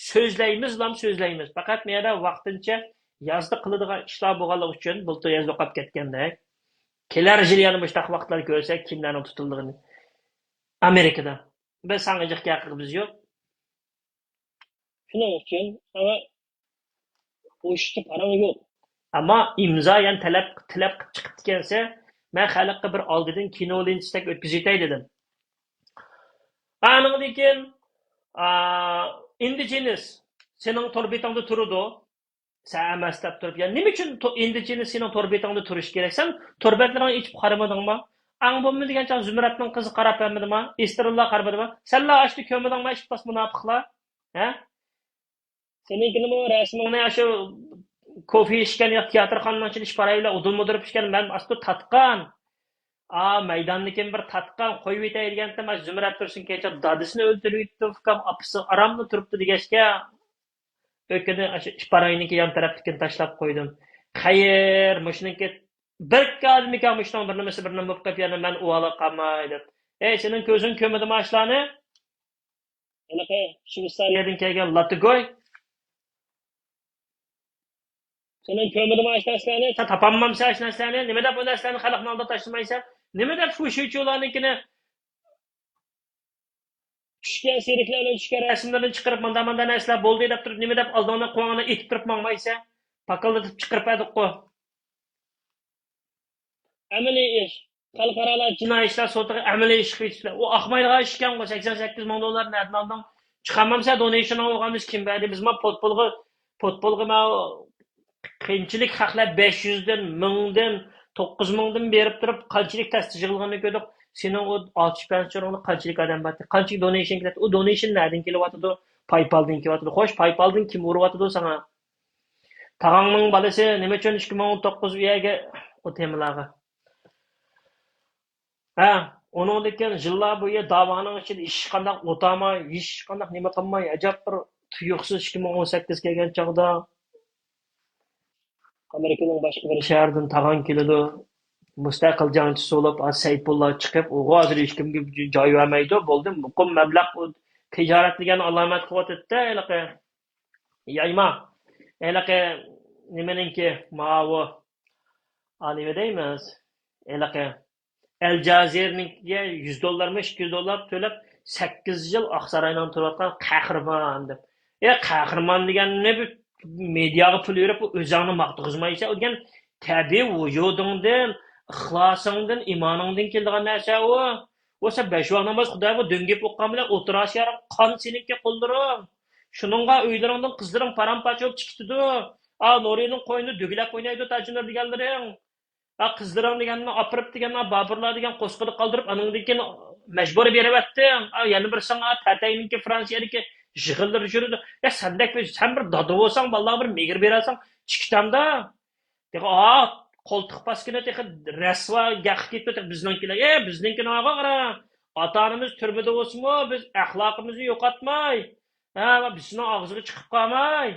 سۆزلەيمىزلام سۆزلەيمىز. پەقەت مۇ يەردە ۋاقتىنچە يازدا قىلىدىغان ئىشلار بولغانلىقى ئۈچۈن، بۇلتۇر يازدا ئوقۇپ كەتكەندەك. كېلەر يىل يەنە مۇشۇنداق ۋاقىتلار كۆرسەك، كىملەرنىڭ تۇتۇلىدىغىنى. ئامېرىكىدا. بىز ساڭا جىق گەپ قىلغۇبىز يوق. شۇنىڭ ئۈچۈن ساڭا ئوشۇقچە پاراڭ يوق. ئەمما ئىمزا يەنە تەلەپ، تىلەپ قىلىپ چىقىپتىكەنسە، مەن خەلققە بىر ئالدىدىن كىنو لېنتىسىدەك ئۆتكۈزۈۋېتەي دېدىم. ئانىڭدىن كېيىن، ئا، ئىندىجېنىس سېنىڭ تور بېتىڭدە تۇرىدۇ. سەن ئەمەس دەپ تۇرۇپ، يا نېمە ئۈچۈن تو-، ئىندىجېنىس سېنىڭ تور بېتىڭدە تۇرۇشى كېرەك؟ سەن تور بەتلىرىڭنى ئېچىپ قارىمىدىڭما؟ ئاڭ بولمىدى دېگەن چاغ زۇمرەتنىڭ قىزى قاراپ بەرمىدىما؟ ئېستېرىللا قارىمىدىما؟ سەنلا ئاشۇنى كۆرمىدىڭما؟ ئىپلاس مۇناپىقلار. ھە؟ سېنىڭكىنىمۇ رەسىمىڭنى ئاشۇ كوفې ئىچكەن ياكى تىياتىرخانىنىڭ ئىچىدە ئىش پارايى بىلەن ئۇدۇلمۇدۇرۇپ ئىچكەن، مەن ئاستى تاتقان. ئا، مەيداندىن كېيىن بىر تاتقان، قويۇۋېتەي دېگەنتىم، ئاشۇ زۇمرەت تۇرسۇن كېچە دادىسىنى ئۆلتۈرۈۋېتىپتۇ، ئۇكام ئاپىسى ئاراملا تۇرۇپتۇ دېگەچكە، ئۆكۈنۈپ ئاشۇ ئىش پاراينىڭكى يان تەرەپتىكىنى تاشلاپ قويدۇم. خەير، مۇشۇنىڭكى بىر ئادىمىكەن، مۇشۇنىڭ بىر نېمىسى بىر نېمە بولۇپ قېلىپ، يەنە مەن ئۇۋالا قالماي دەپ. ئەي، سېنىڭ كۆزۈڭ كۆرمىدىما ئاشۇلارنى؟ ھېلىقى شۋېتسارىيەدىن كەلگەن لاتىگوي. سېنىڭ كۆرمىدىما ئاشۇ نەرسىلەرنى؟ سەن تاپالمامسەن ئاشۇ نەرسىلەرنى؟ نېمە دەپ ئۇ نەرسىلەرنى خەلقنىڭ ئالدىدا تاشلىمايسەن؟ نېمە دەپ فۇشىچۇلارنىڭكىنى چۈشكەن سېرىكلەر بىلەن چۈشكەن رەسىملىرىنى چىقىرىپ، مانداق، مانداق نەرسىلەر بولدى دەپ تۇرۇپ، نېمە دەپ ئالدىڭدا قوڭۇڭنى ئېتىپ تۇرۇپ ماڭمايسەن؟ پاكاللىتىپ چىقىرىپ بەردۇققۇ. ئەمەلىي ئىش. خەلقئارالار جىنايى ئىشلار سوتىغا ئەمەلىي ئىش قىلىۋېتىشلەر. ئۇ ئاقمايدىغان ئىشكەنغۇ، سەكسەن سەككىز مىڭ دوللار نەدىن ئالدىڭ؟ چىقارمامسەن دونېيشنىڭ بولغان بىز كىم بەردى؟ بىز ما پوتبولغا، پوتبولغا ما قىيىنچىلىك خەقلەر بەش يۈزدىن، مىڭدىن، توققۇز مىڭدىن بېرىپ تۇرۇپ، قانچىلىك تەستە يىغىلغىنىنى كۆردۇق. سېنىڭ ئۇ ئالتە يۈز پەنجىسى ئورۇنغا قانچىلىك ئادەم باردى؟ قانچىلىك دونېيشن كېتەتتى؟ ئۇ دونېيشن نەدىن كېلىۋاتىدۇ؟ پايپالدىن كېلىۋاتىدۇ. خوش، پايپالدىن كىم ئۇرۇۋاتىدۇ ساڭا؟ تاغاڭنىڭ بالىسى نېمە ئۈچۈن ئىككى مىڭ ئون توققۇز ئۇ يەرگە ئۇ تېمىلارغا؟ ھە، ئۇنىڭدىن كېيىن يىللار بويى داۋانىڭ ئىچىدە ھېچقانداق ئوتاماي، ھېچقانداق نېمە قىلماي، ئەجەب بىر تۇيۇقسىز ئىككى مىڭ ئون سەككىز كەلگەن چاغدا ئامېرىكىنىڭ باشقا بىر شەھىرىدىن تاغاڭ كېلىدۇ. مۇستەقىل جەڭچىسى بولۇپ، سەيپۇللا چىقىپ، ئۇغۇ ھازىر ھېچكىمگە جاي بەرمەيدۇ. بولدى، مۇقىم مەبلەغ تىجارەت دېگەن ئالامەت قىلىۋاتىدۇ-دە، ھېلىقى يايما. ھېلىقى نېمىنىڭكى، ماۋۇ، ئا، نېمە دەيمىز؟ ھېلىقى ئەلجازىرىنىڭكىگە يۈز دوللارمۇ، ئىككى يۈز دوللار تۆلەپ، سەككىز يىل ئاقساراينىڭ تۇرۇۋاتقان قەھرىمان دەپ. ئە، قەھرىمان دېگەننى بىر مېدىياغا پۇل بېرىپ، ئۆزۈڭنى ماختىغۇزمايسەن. ئۇ دېگەن تەبىئىي ۋۇجۇدۇڭدىن، ئىخلاسىڭدىن، ئىمانىڭدىن كېلىدىغان نەرسە ئۇ. ئۇ سەن بەش ۋاق ناماز خۇدايغا دۆڭگىپ ئوقۇغان بىلەن ئوتتۇرا ئاسىيانىڭ قان سېنىڭكى قوللىرىڭ. شۇنىڭغا ئۆيلىرىڭدىن قىزلىرىڭ پارام-پارچە بولۇپ چىقىپ كېتىدۇ. ئا، نورىنىڭ قوينىدا دۈگىلەپ ئوينايدۇ تاجىنۇر دېگەنلىرىڭ. ئا، قىزلىرىڭ دېگەننى ئاپىرىپ دېگەن، ئا، بابۇرلار دېگەن قوسقىدا قالدۇرۇپ، ئانىڭدىن كېيىن مەجبۇرىي بېرىۋەتتىڭ. ئا، يەنە بىرسىڭ، ئا، پەتەينىڭكى فرانسىيەدىكى يىغىنلىرى يۈرىدۇ. يا، سەندەك بىر، سەن بىر دادا بولساڭ، بالىلارغا بىر مېھىر بېرەلسەڭ، چىقىتامدا. تېخى، ئا، قولتۇق پاسكىنا تېخى رەسۋا گەققە كېتىپتۇ تېخى بىزنىڭكىلەر. ئەي، بىزنىڭكىنىڭغا قارا. ئاتا-ئانىمىز تۈرمىدە بولسىمۇ، بىز ئەخلاقىمىزنى يوقاتماي. ھە، بىزنىڭ ئاغزىغا چىقىپ قالماي.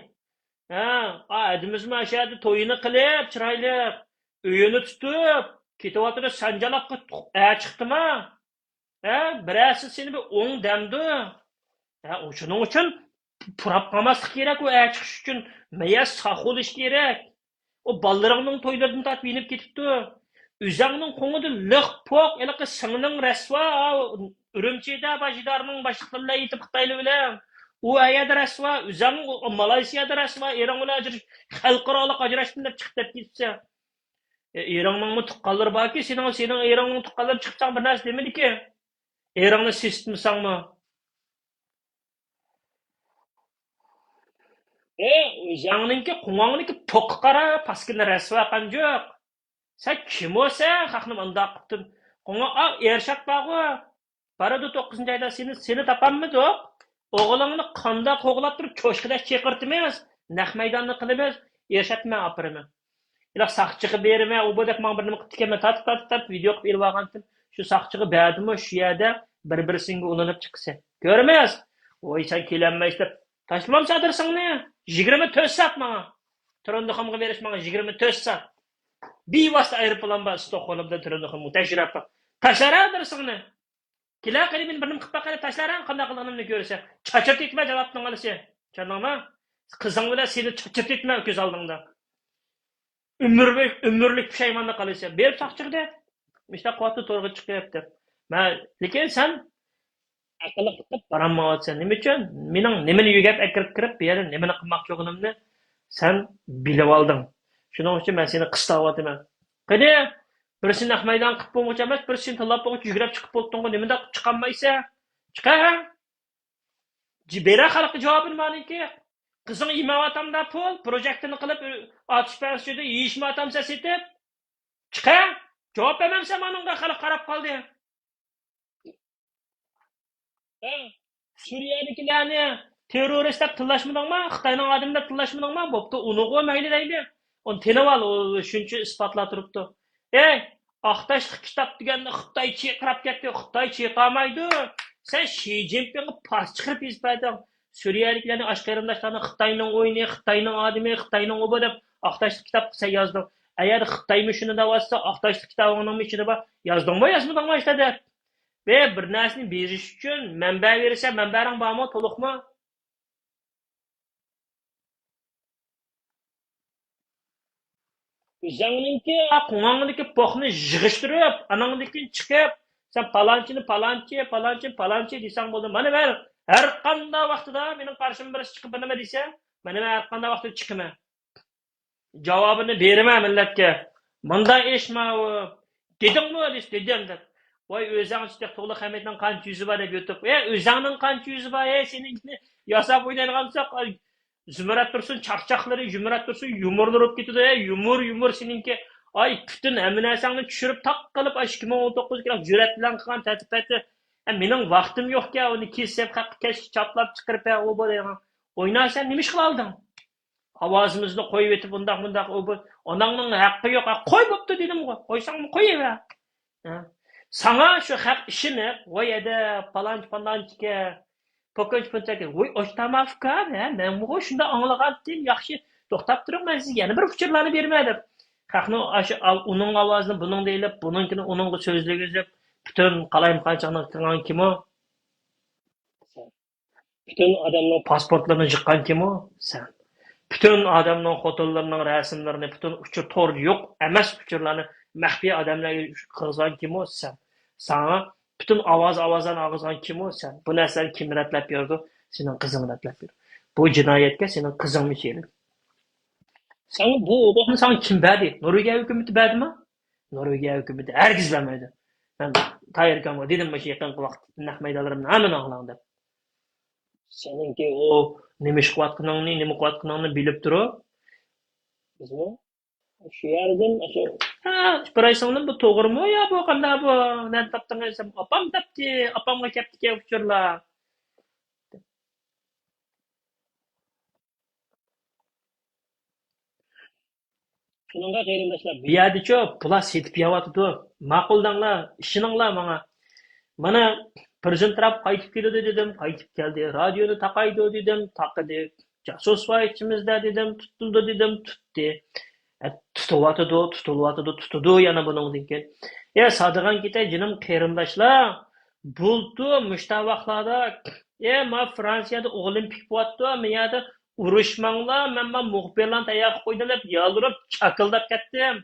ھە، ئا، ھەدىمىزمۇ ئاشۇ يەردە تويىنى قىلىپ، چىرايلىق. ئۆيىنى تۇتۇپ، كېتىۋاتىدۇ، سەن جالاققا ئە چىقتىما؟ ھە، بىرەرسى سېنى بىر ئوڭ دەمدۇ. ھە، شۇنىڭ ئۈچۈن پۇراپ قالماسلىق كېرەك، ئۇ ئە چىقىش ئۈچۈن مەيەس ساق بولۇش كېرەك. ئۇ بالىلىرىڭنىڭ تويلىرىدىن تارتىپ يېنىپ كېتىپتۇ. ئۆزەڭنىڭ قوڭىدا لىق پوق، ھېلىقى سىڭلىڭ رەسۋا، ئۇرۇمچىدا باش ئىدارىنىڭ باشلىقلىرى بىلەن ئېيتىپ خىتايلار بىلەن. ئۇ ئە يەردە رەسۋا، ئۆزەڭ ئۇ مالايسىيادا رەسۋا، ئېرىڭ بىلەن ئاجرىشىپ، خەلقئارالىق ئاجراشتىم دەپ چىقىپ كەتكەنسەن. ئە، ئېرىڭنىڭمۇ تۇغقانلىرى باركى، سېنىڭ، سېنىڭ ئېرىڭنىڭ تۇغقانلىرى چىقىپ ساڭا بىر نەرسە دېمىدىكى. ئېرىڭنى سېسىتمىساڭمۇ. ئە، ئۆزەڭنىڭكى، قوڭاڭنىڭكى پوققا قارا، پاسكىنا رەسۋا قانجۇق. سەن كىم بولسەن، خەقنى مۇنداق قىپتىن. قوڭا، ئا، ئېرشات بارغۇ. بارىدۇ توققۇزىنچى ئايدا سېنى، سېنى تاپالمىدۇق. ئوغلۇڭنى قانداق قوغلاپ تۇرۇپ چوشقىدەك چېقىرتىمىز، نەق مەيداننى قىلىمىز، ئېرشاتنى مەن ئاپىرىمەن. ئىلاھ ساقچىغا بېرىمەن، ئۇ بۇ دەپ ماڭا بىر نېمە قىپتىكەن، مەن تارتىپ، تارتىپ، تارتىپ ۋىدېو قىلىپ ئېلىۋالغانتىم. شۇ ساقچىغا بەردىمۇ، شۇ يەردە بىر-بىرسىڭگە ئۇلىنىپ چىقىسەن. كۆرىمىز. ۋاي، سەن كېلەلمەيسەن دەپ. تاشلىمامسەن ئادرېسىڭنى؟ يىگىرمە تۆت سائەت ماڭا. تۇرۇندىخومغا بېرىش ماڭا يىگىرمە تۆت سائەت. بىۋاسىتە ئايروپىلان بار، ستوكھولمدىن تۇرۇندىخومغا تەكشۈرۈپ. تاشلار ئادرېسىڭنى. كېلە قېنى، مېنى بىر نېمە قىلىپ باققىلى، تاشلار، قانداق قىلغىنىمنى كۆرىسەن. چاچرىتىۋېتىمەن جاۋابنىڭ ئالىسى. چۈشەندىڭمۇ؟ قىزىڭ بىلەن سېنى چاچرىتىۋېتىمەن كۆز ئالدىڭدا. ئۆمۈرلۈك، ئۆمۈرلۈك پۇشايماندا قالىسەن. بېرىپ ساقچىغا دەپ. مۇشۇنداق قىلىۋاتىدۇ تورغا چىقىپ دەپ. مە، لېكىن سەن ئەقىللىق قىلىپ بارالمايۋاتىسەن. نېمە ئۈچۈن؟ مېنىڭ نېمىنى يۆگەپ ئەكىرىپ كىرىپ، بۇ يەردە نېمىنى قىلماقچى بولغىنىمنى سەن بىلىۋالدىڭ. شۇنىڭ ئۈچۈن مەن سېنى قىستاۋاتىمەن. قېنى، بىرسىنى نەق مەيدان قىلىپ بولغۇچە ئەمەس، بىرسىنى تاللاپ بولغۇچە يۈگرەپ چىقىپ بولدۇڭغۇ، نېمىنداق چىقالمايسەن؟ چىقە! بېرە خەلققە جاۋابىنى مانىڭكى. قىزىڭ يېمەيۋاتامدا پۇل، پروژېكتنى قىلىپ، ئاتۇش پەرسىدە يېيىشمەيۋاتامسەن سېتىپ؟ چىقە! جاۋاب بەرمەمسەن مانىڭغا، خەلق قاراپ قالدى. ھە؟ سۈرىيەدىكىلەرنى تېررورىست دەپ تىللاشمىدىڭما؟ خىتاينىڭ ئادىمى دەپ تىللاشمىدىڭما؟ بوپتۇ، ئۇنىغۇ مەيلى دەيلى. ئۇنى تىنىۋال، ئۇ شۇنچە ئىسپاتلار تۇرۇپتۇ. ئەي، ئاق تاشلىق كىتاب دېگەننى خىتاي چىقىراپ كەتتى. خىتاي چىقارمايدۇ. سەن شى جىنپىڭغا پارچە چىقىرىپ يېزىپ بەردىڭ. سۈرىيەلىكلەرنى، ئاشۇ قېرىنداشلارنى خىتاينىڭ ئويۇنى، خىتاينىڭ ئادىمى، خىتاينىڭ ئوبى دەپ ئاق تاشلىق كىتاب سەن يازدىڭ. ئەگەردە خىتايمۇ شۇنى دەۋاتسا، ئاق تاشلىق كىتابىڭنىڭمۇ ئىچىدە بار. يازدىڭمۇ، يازمىدىڭمۇ ئاشۇنداق دەپ؟ بىر، بىر نەرسىنى بېرىش ئۈچۈن مەنبە بېرىسەن، مەنبەڭ بارمۇ، تولۇقمۇ؟ ئۆزۈڭنىڭكى قوڭاڭدىكى پوقنى يىغىشتۇرۇپ، ئاناڭدىن كېيىن چىقىپ، سەن پالانچىنى پالانچى، پالانچىنى پالانچى دېسەڭ بولدى. مانا مەن ھەر قانداق ۋاقتىدا مېنىڭ قارشىمغا بىرسى چىقىپ بىر نېمە دېسە، مانا مەن ھەر قانداق ۋاقتىدا چىقىمەن. جاۋابىنى بېرىمەن مىللەتكە. مۇنداق ئىشمۇ ئۇ. دېدىڭمۇ دېسە، دېدىم دەپ. ۋاي، ئۆزۈڭ تېخى تولۇق ھەممىنىڭ قانچە يۈزى بار دەپ يوتۇپ. ئەي، ئۆزۈڭنىڭ قانچە يۈزى بار، ئەي، سېنىڭكىنى ياساپ ئوينايدىغان بولساق، ئاي، زۇمرەت تۇرسۇن چاقچاقلىرى، زۇمرەت تۇرسۇن يۇمۇرلىرى بولۇپ كېتىدۇ، ئەي، يۇمۇر، يۇمۇر سېنىڭكى. ئاي، پۈتۈن ھەممە نەرسەڭنى چۈشۈرۈپ، تاق قىلىپ، ئاي، ئىككى مىڭ ئون توققۇزدىكى جۈرئەت بىلەن قىلغان تەتۈپەتى. ئەي، مېنىڭ ۋاقتىم يوقكەن، ئۇنى كېسىپ، خەققە كەچكە چاپلاپ چىقىرىپ، ئەي، ئۇ بۇ دەيدىغان. ئوينارسەن، نېمە ئىش قىلالدىڭ؟ ئاۋازىمىزنى قويۇۋېتىپ، ئۇنداق، مۇنداق، ئۇ، بۇ، ئاناڭنىڭ ھەققى يوق. ھە، قوي، بوپتۇ دېدىمغۇ. قويساڭمۇ قويۇۋەر. ھە. ساڭا شۇ خەق ئىشىنىپ، ۋاي ئەدە، پالانچى، پالانچىكەن، پوكانچى، پونچاكەن. ۋاي، ئاشتاماف ئۇكام، ھە، مەنمۇ شۇنداق ئاڭلىغانتىم، ياخشى، توختاپ تۇرۇڭ، مەن سىزگە يەنە بىر ئۇچۇرلارنى بېرىمەن دەپ. خەقنىڭ ئاشۇ ئاۋ-، ئۇنىڭ ئاۋازىنى بۇنىڭدا ئېلىپ، بۇنىڭكىنى ئۇنىڭغا سۆزلىگۈزۈپ، پۈتۈن قالايمىقانچىلىقنى قىلغان كىم ئۇ؟ پۈتۈن ئادەمنىڭ پاسپورتلىرىنى يىغقان كىم ئۇ؟ سەن. پۈتۈن ئادەمنىڭ خوتۇنلىرىنىڭ رەسىملىرىنى، پۈتۈن ئۇچۇر، توردا يوق ئەمەس ئۇچۇرلارنى مەخپىي ئادەملەرگە قىلغان كىم ئۇ؟ سەن. ساڭا پۈتۈن ئاۋاز-ئاۋازلارنى ئالغۇزغان كىم ئۇ؟ سەن. بۇ نەرسىلەرنى كىم رەتلەپ بېرىدۇ؟ سېنىڭ قىزىڭ رەتلەپ بېرىدۇ. بۇ جىنايەتكە سېنىڭ قىزىڭمۇ شېرىك. ساڭا بۇ ھوقۇقنى ساڭا كىم بەردى؟ نورۋېگىيە ھۆكۈمىتى بەردىمۇ؟ نورۋېگىيە ھۆكۈمىتى ھەرگىز بەرمەيدۇ. مەن تاھىر ئاكامغا دېدىم، مۇشۇ يېقىنقى ۋاقىت نەق مەيدانلىرىمنى ھەممىنى ئاڭلاڭ دەپ. سېنىڭكى ئۇ نېمە ئىش قىلىۋاتقىنىڭنى، نېمە قىلىۋاتقىنىڭنى بىلىپ تۇرۇپ، بىزمۇ شۇ يەردىن ئاشۇ ھە، بىرايسىڭلىم بۇ توغرىمۇ يا بۇ قانداق بۇ؟ نەدە تاپتىڭىز؟ ئاپام تاپتى، ئاپامغا كەپتىكەن ئۇچۇرلار. شۇنىڭغا قېرىنداشلار، بۇ يەردىچۇ پۇلار سېتىپ يەۋاتىدۇ. ماقۇل دەڭلار، ئىشىنىڭلار ماڭا. مانا، پىرېزىدېنت ترامپ قايتىپ كېلىدۇ دېدىم، قايتىپ كەلدى. رادىيونى تاقايدۇ دېدىم، تاقىدى. جاسۇس بار ئىچىمىزدە دېدىم، تۇتۇلىدۇ دېدىم، تۇتتى. ئە، تۇتۇۋاتىدۇ، تۇتۇلۇۋاتىدۇ، تۇتىدۇ يەنە بۇنىڭدىن كېيىن. يا سادىغان كېتەي جېنىم قېرىنداشلار. بۇلتۇر مۇشۇنداق ۋاقىتلاردا، ئە، ما فرانسىيەدە ئولىمپىك بولۇۋاتىدۇ، ما يەردە ئۇرۇشماڭلار، مەن ما مۇخبىرلارنى تەييار قىلىپ قويدۇم دەپ يالۋۇرۇپ چاكىلداپ كەتتىم.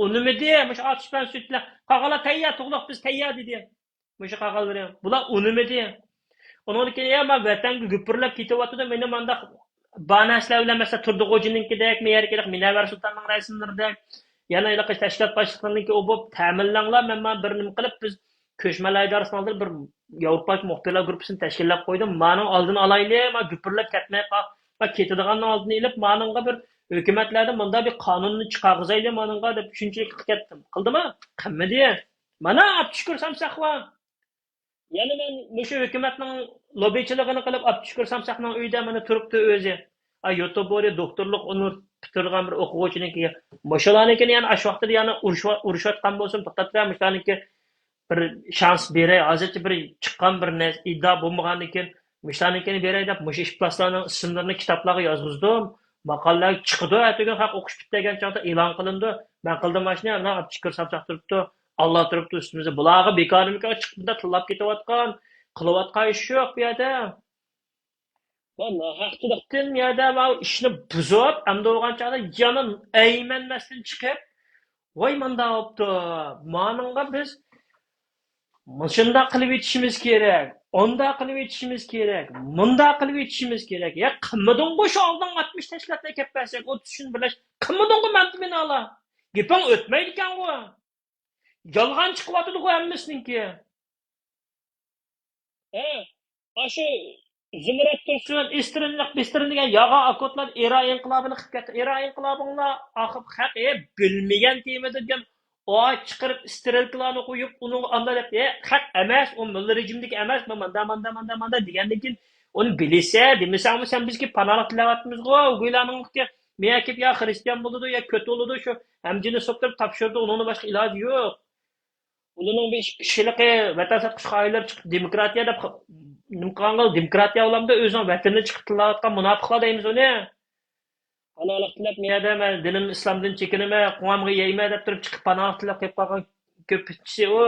ئۇنىمىدى، مۇشۇ ئاتۇش بىلەن سۈت بىلەن. قالغانلار تەييار، تۇغلۇق بىز تەييار دېدى. مۇشۇ قالغانلىرى. بۇلار ئۇنىمىدى. ئۇنىڭدىن كېيىن، يا، مەن ۋەتەنگە گۈپۈرلەپ كېتىۋاتىدۇ، مېنى مانداق بار نەرسىلەر بىلەن، مەسىلەن، تۇردى خوجىنىڭكىدەك، مەيەركىدەك، مۇنەۋۋەر سۇلتاننىڭ رەسىملىرىدەك، يەنە ھېلىقى تەشكىلات باشلىقلىرىنىڭكى ئۇ بولۇپ تەمىنلەڭلار، مەن مانا بىر نېمە قىلىپ، بىز كۆچمەنلەر ئىدارىسىنىڭ ئالدىدا بىر ياۋروپا مۇخبىرلار گۇرۇپپىسىنى تەشكىللەپ قويدۇم. مانىڭ ئالدىنى ئالايلى، ما گۈپۈرلەپ كەتمەي قال-، ما كېتىدىغاننىڭ ئالدىنى ئېلىپ، مانىڭغا بىر ھۆكۈمەتلەردىن مۇنداق بىر قانۇننى چىقارغۇزايلى مانىڭغا دەپ شۇنچىلىك قىلىپ كەتتىم. قىلدىما؟ قىلمىدى. مانا ئابدۇشۈكۈر سامساق بار. يەنە مەن مۇشۇ ھۆكۈمەتنىڭ لوببىچىلىقىنى قىلىپ، ئابدۇشۈكۈر سامساقنىڭ ئۆيىدە مانا تۇرۇپتۇ ئۆزى. ئا، يۇتۇبورى دوكتورلۇق ئۇنىۋېرسىتېتى پۈتتۈرگەن بىر ئوقۇغۇچىنىڭكى. مۇشۇلارنىڭكىنى يەنە ئاشۇ ۋاقىتتا يەنە ئۇرۇشۇۋ-، ئۇرۇشۇۋاتقان بولسۇن، توختاپ تۇرە، مۇشۇلارنىڭكى بىر شانس بېرەي، ھازىرچە بىر چىققان بىر نەرسە، ئىدىئا بولمىغاندىن كېيىن مۇشۇلارنىڭكىنى بېرەي دەپ، مۇشۇ ئىپلاسلارنىڭ ئىسىملىرىنى كىتابلارغا يازغۇزدۇم. ماقالىلەر چىقىدۇ، ئەتىگۈن خەق ئوقۇش پۈتتۈرگەن چاغدا ئېلان قىلىنىدۇ. مەن قىلدىم ماشۇنى، ئانا ئابدۇشۈكۈر سامساق تۇرۇپتۇ، ئاللا تۇرۇپتۇ ئۈستىمىزدە. بۇلارغا بىكارمىكان چىقىپ بۇنداق تىللاپ كېتىۋاتقان، قىلىۋاتقان ئىش يوق بۇ يەردە. ۋە ناھەقچىلىقتىن يەردە ۋە ئىشنى بۇزۇپ، ئەمدى بولغان چاغدا يەنە ئەيمەنمەستىن چىقىپ، ۋاي مانداق بوپتۇ، مانىڭغا بىز مۇشۇنداق قىلىۋېتىشىمىز كېرەك، ئۇنداق قىلىۋېتىشىمىز كېرەك، مۇنداق قىلىۋېتىشىمىز كېرەك. يا قىلمىدىڭغۇ شۇ ئالدىڭ ئاتمىش تەشكىلاتنى ئەكەپ بەرسەك، ئوتتۇز كۈن بىرلەش-، قىلمىدىڭغۇ مەمتىمىن ئالا. گېپىڭ ئۆتمەيدىكەنغۇ. يالغان چىقىۋاتىدىغۇ ھەممىسىنىڭكى. ھە، ئاشۇ زۇمرەت تۇرسۇن، ئىسترىنلىق، بىسترىن دېگەن يالغان ئاككوتلار ئىران ئىنقىلابىنى قىلىپ كەتتى. ئىران ئىنقىلابىڭلار ئاخىر خەق، ئە، بىلمىگەن تېمىدا دېگەن ئاي چىقىرىپ، ئىسترېلكىلارنى قويۇپ، ئۇنىڭغا ئاندا دەپ، ئە، خەق ئەمەس، ئۇ مىللىي رېجىمدىكى ئەمەس، مانا ماندا، ماندا، ماندا، ماندا دېگەندىن كېيىن، ئۇنى بىلىسە، دېمىسەڭمۇ سەن بىزگە پاناھلىق تىلەۋاتىمىزغۇ، ئۇيغۇرلارنىڭكى مېيەكىپ يا خرىستىيان بولىدۇ، يا كۆت بولىدۇ، شۇ ھەمجىنى سوقتۇرۇپ تاپشۇرىدۇ، ئۇنىڭدىن باشقا ئىلاجى يوق. ئۇلارنىڭ بىر ئىككى كىشىلىكى ۋەتەن ساتقۇچى خائىنلار چىقىپ دېموكراتىيە دەپ، نېمە قىلغانغا دېموكراتىيە ئۇلامدا ئۆزىنىڭ ۋەتىنىنى چىقىپ تىللاۋاتقان مۇناپىقلار دەيمىز ئۇنى. پاناھلىق تىلەپ، مەيەردە مەن دىنىم ئىسلامدىن چېكىنىمەن، قوڭامغا يەيمەن دەپ تۇرۇپ چىقىپ پاناھلىق تىلەپ قېلىپ قالغان كۆپىنچىسى ئۇ.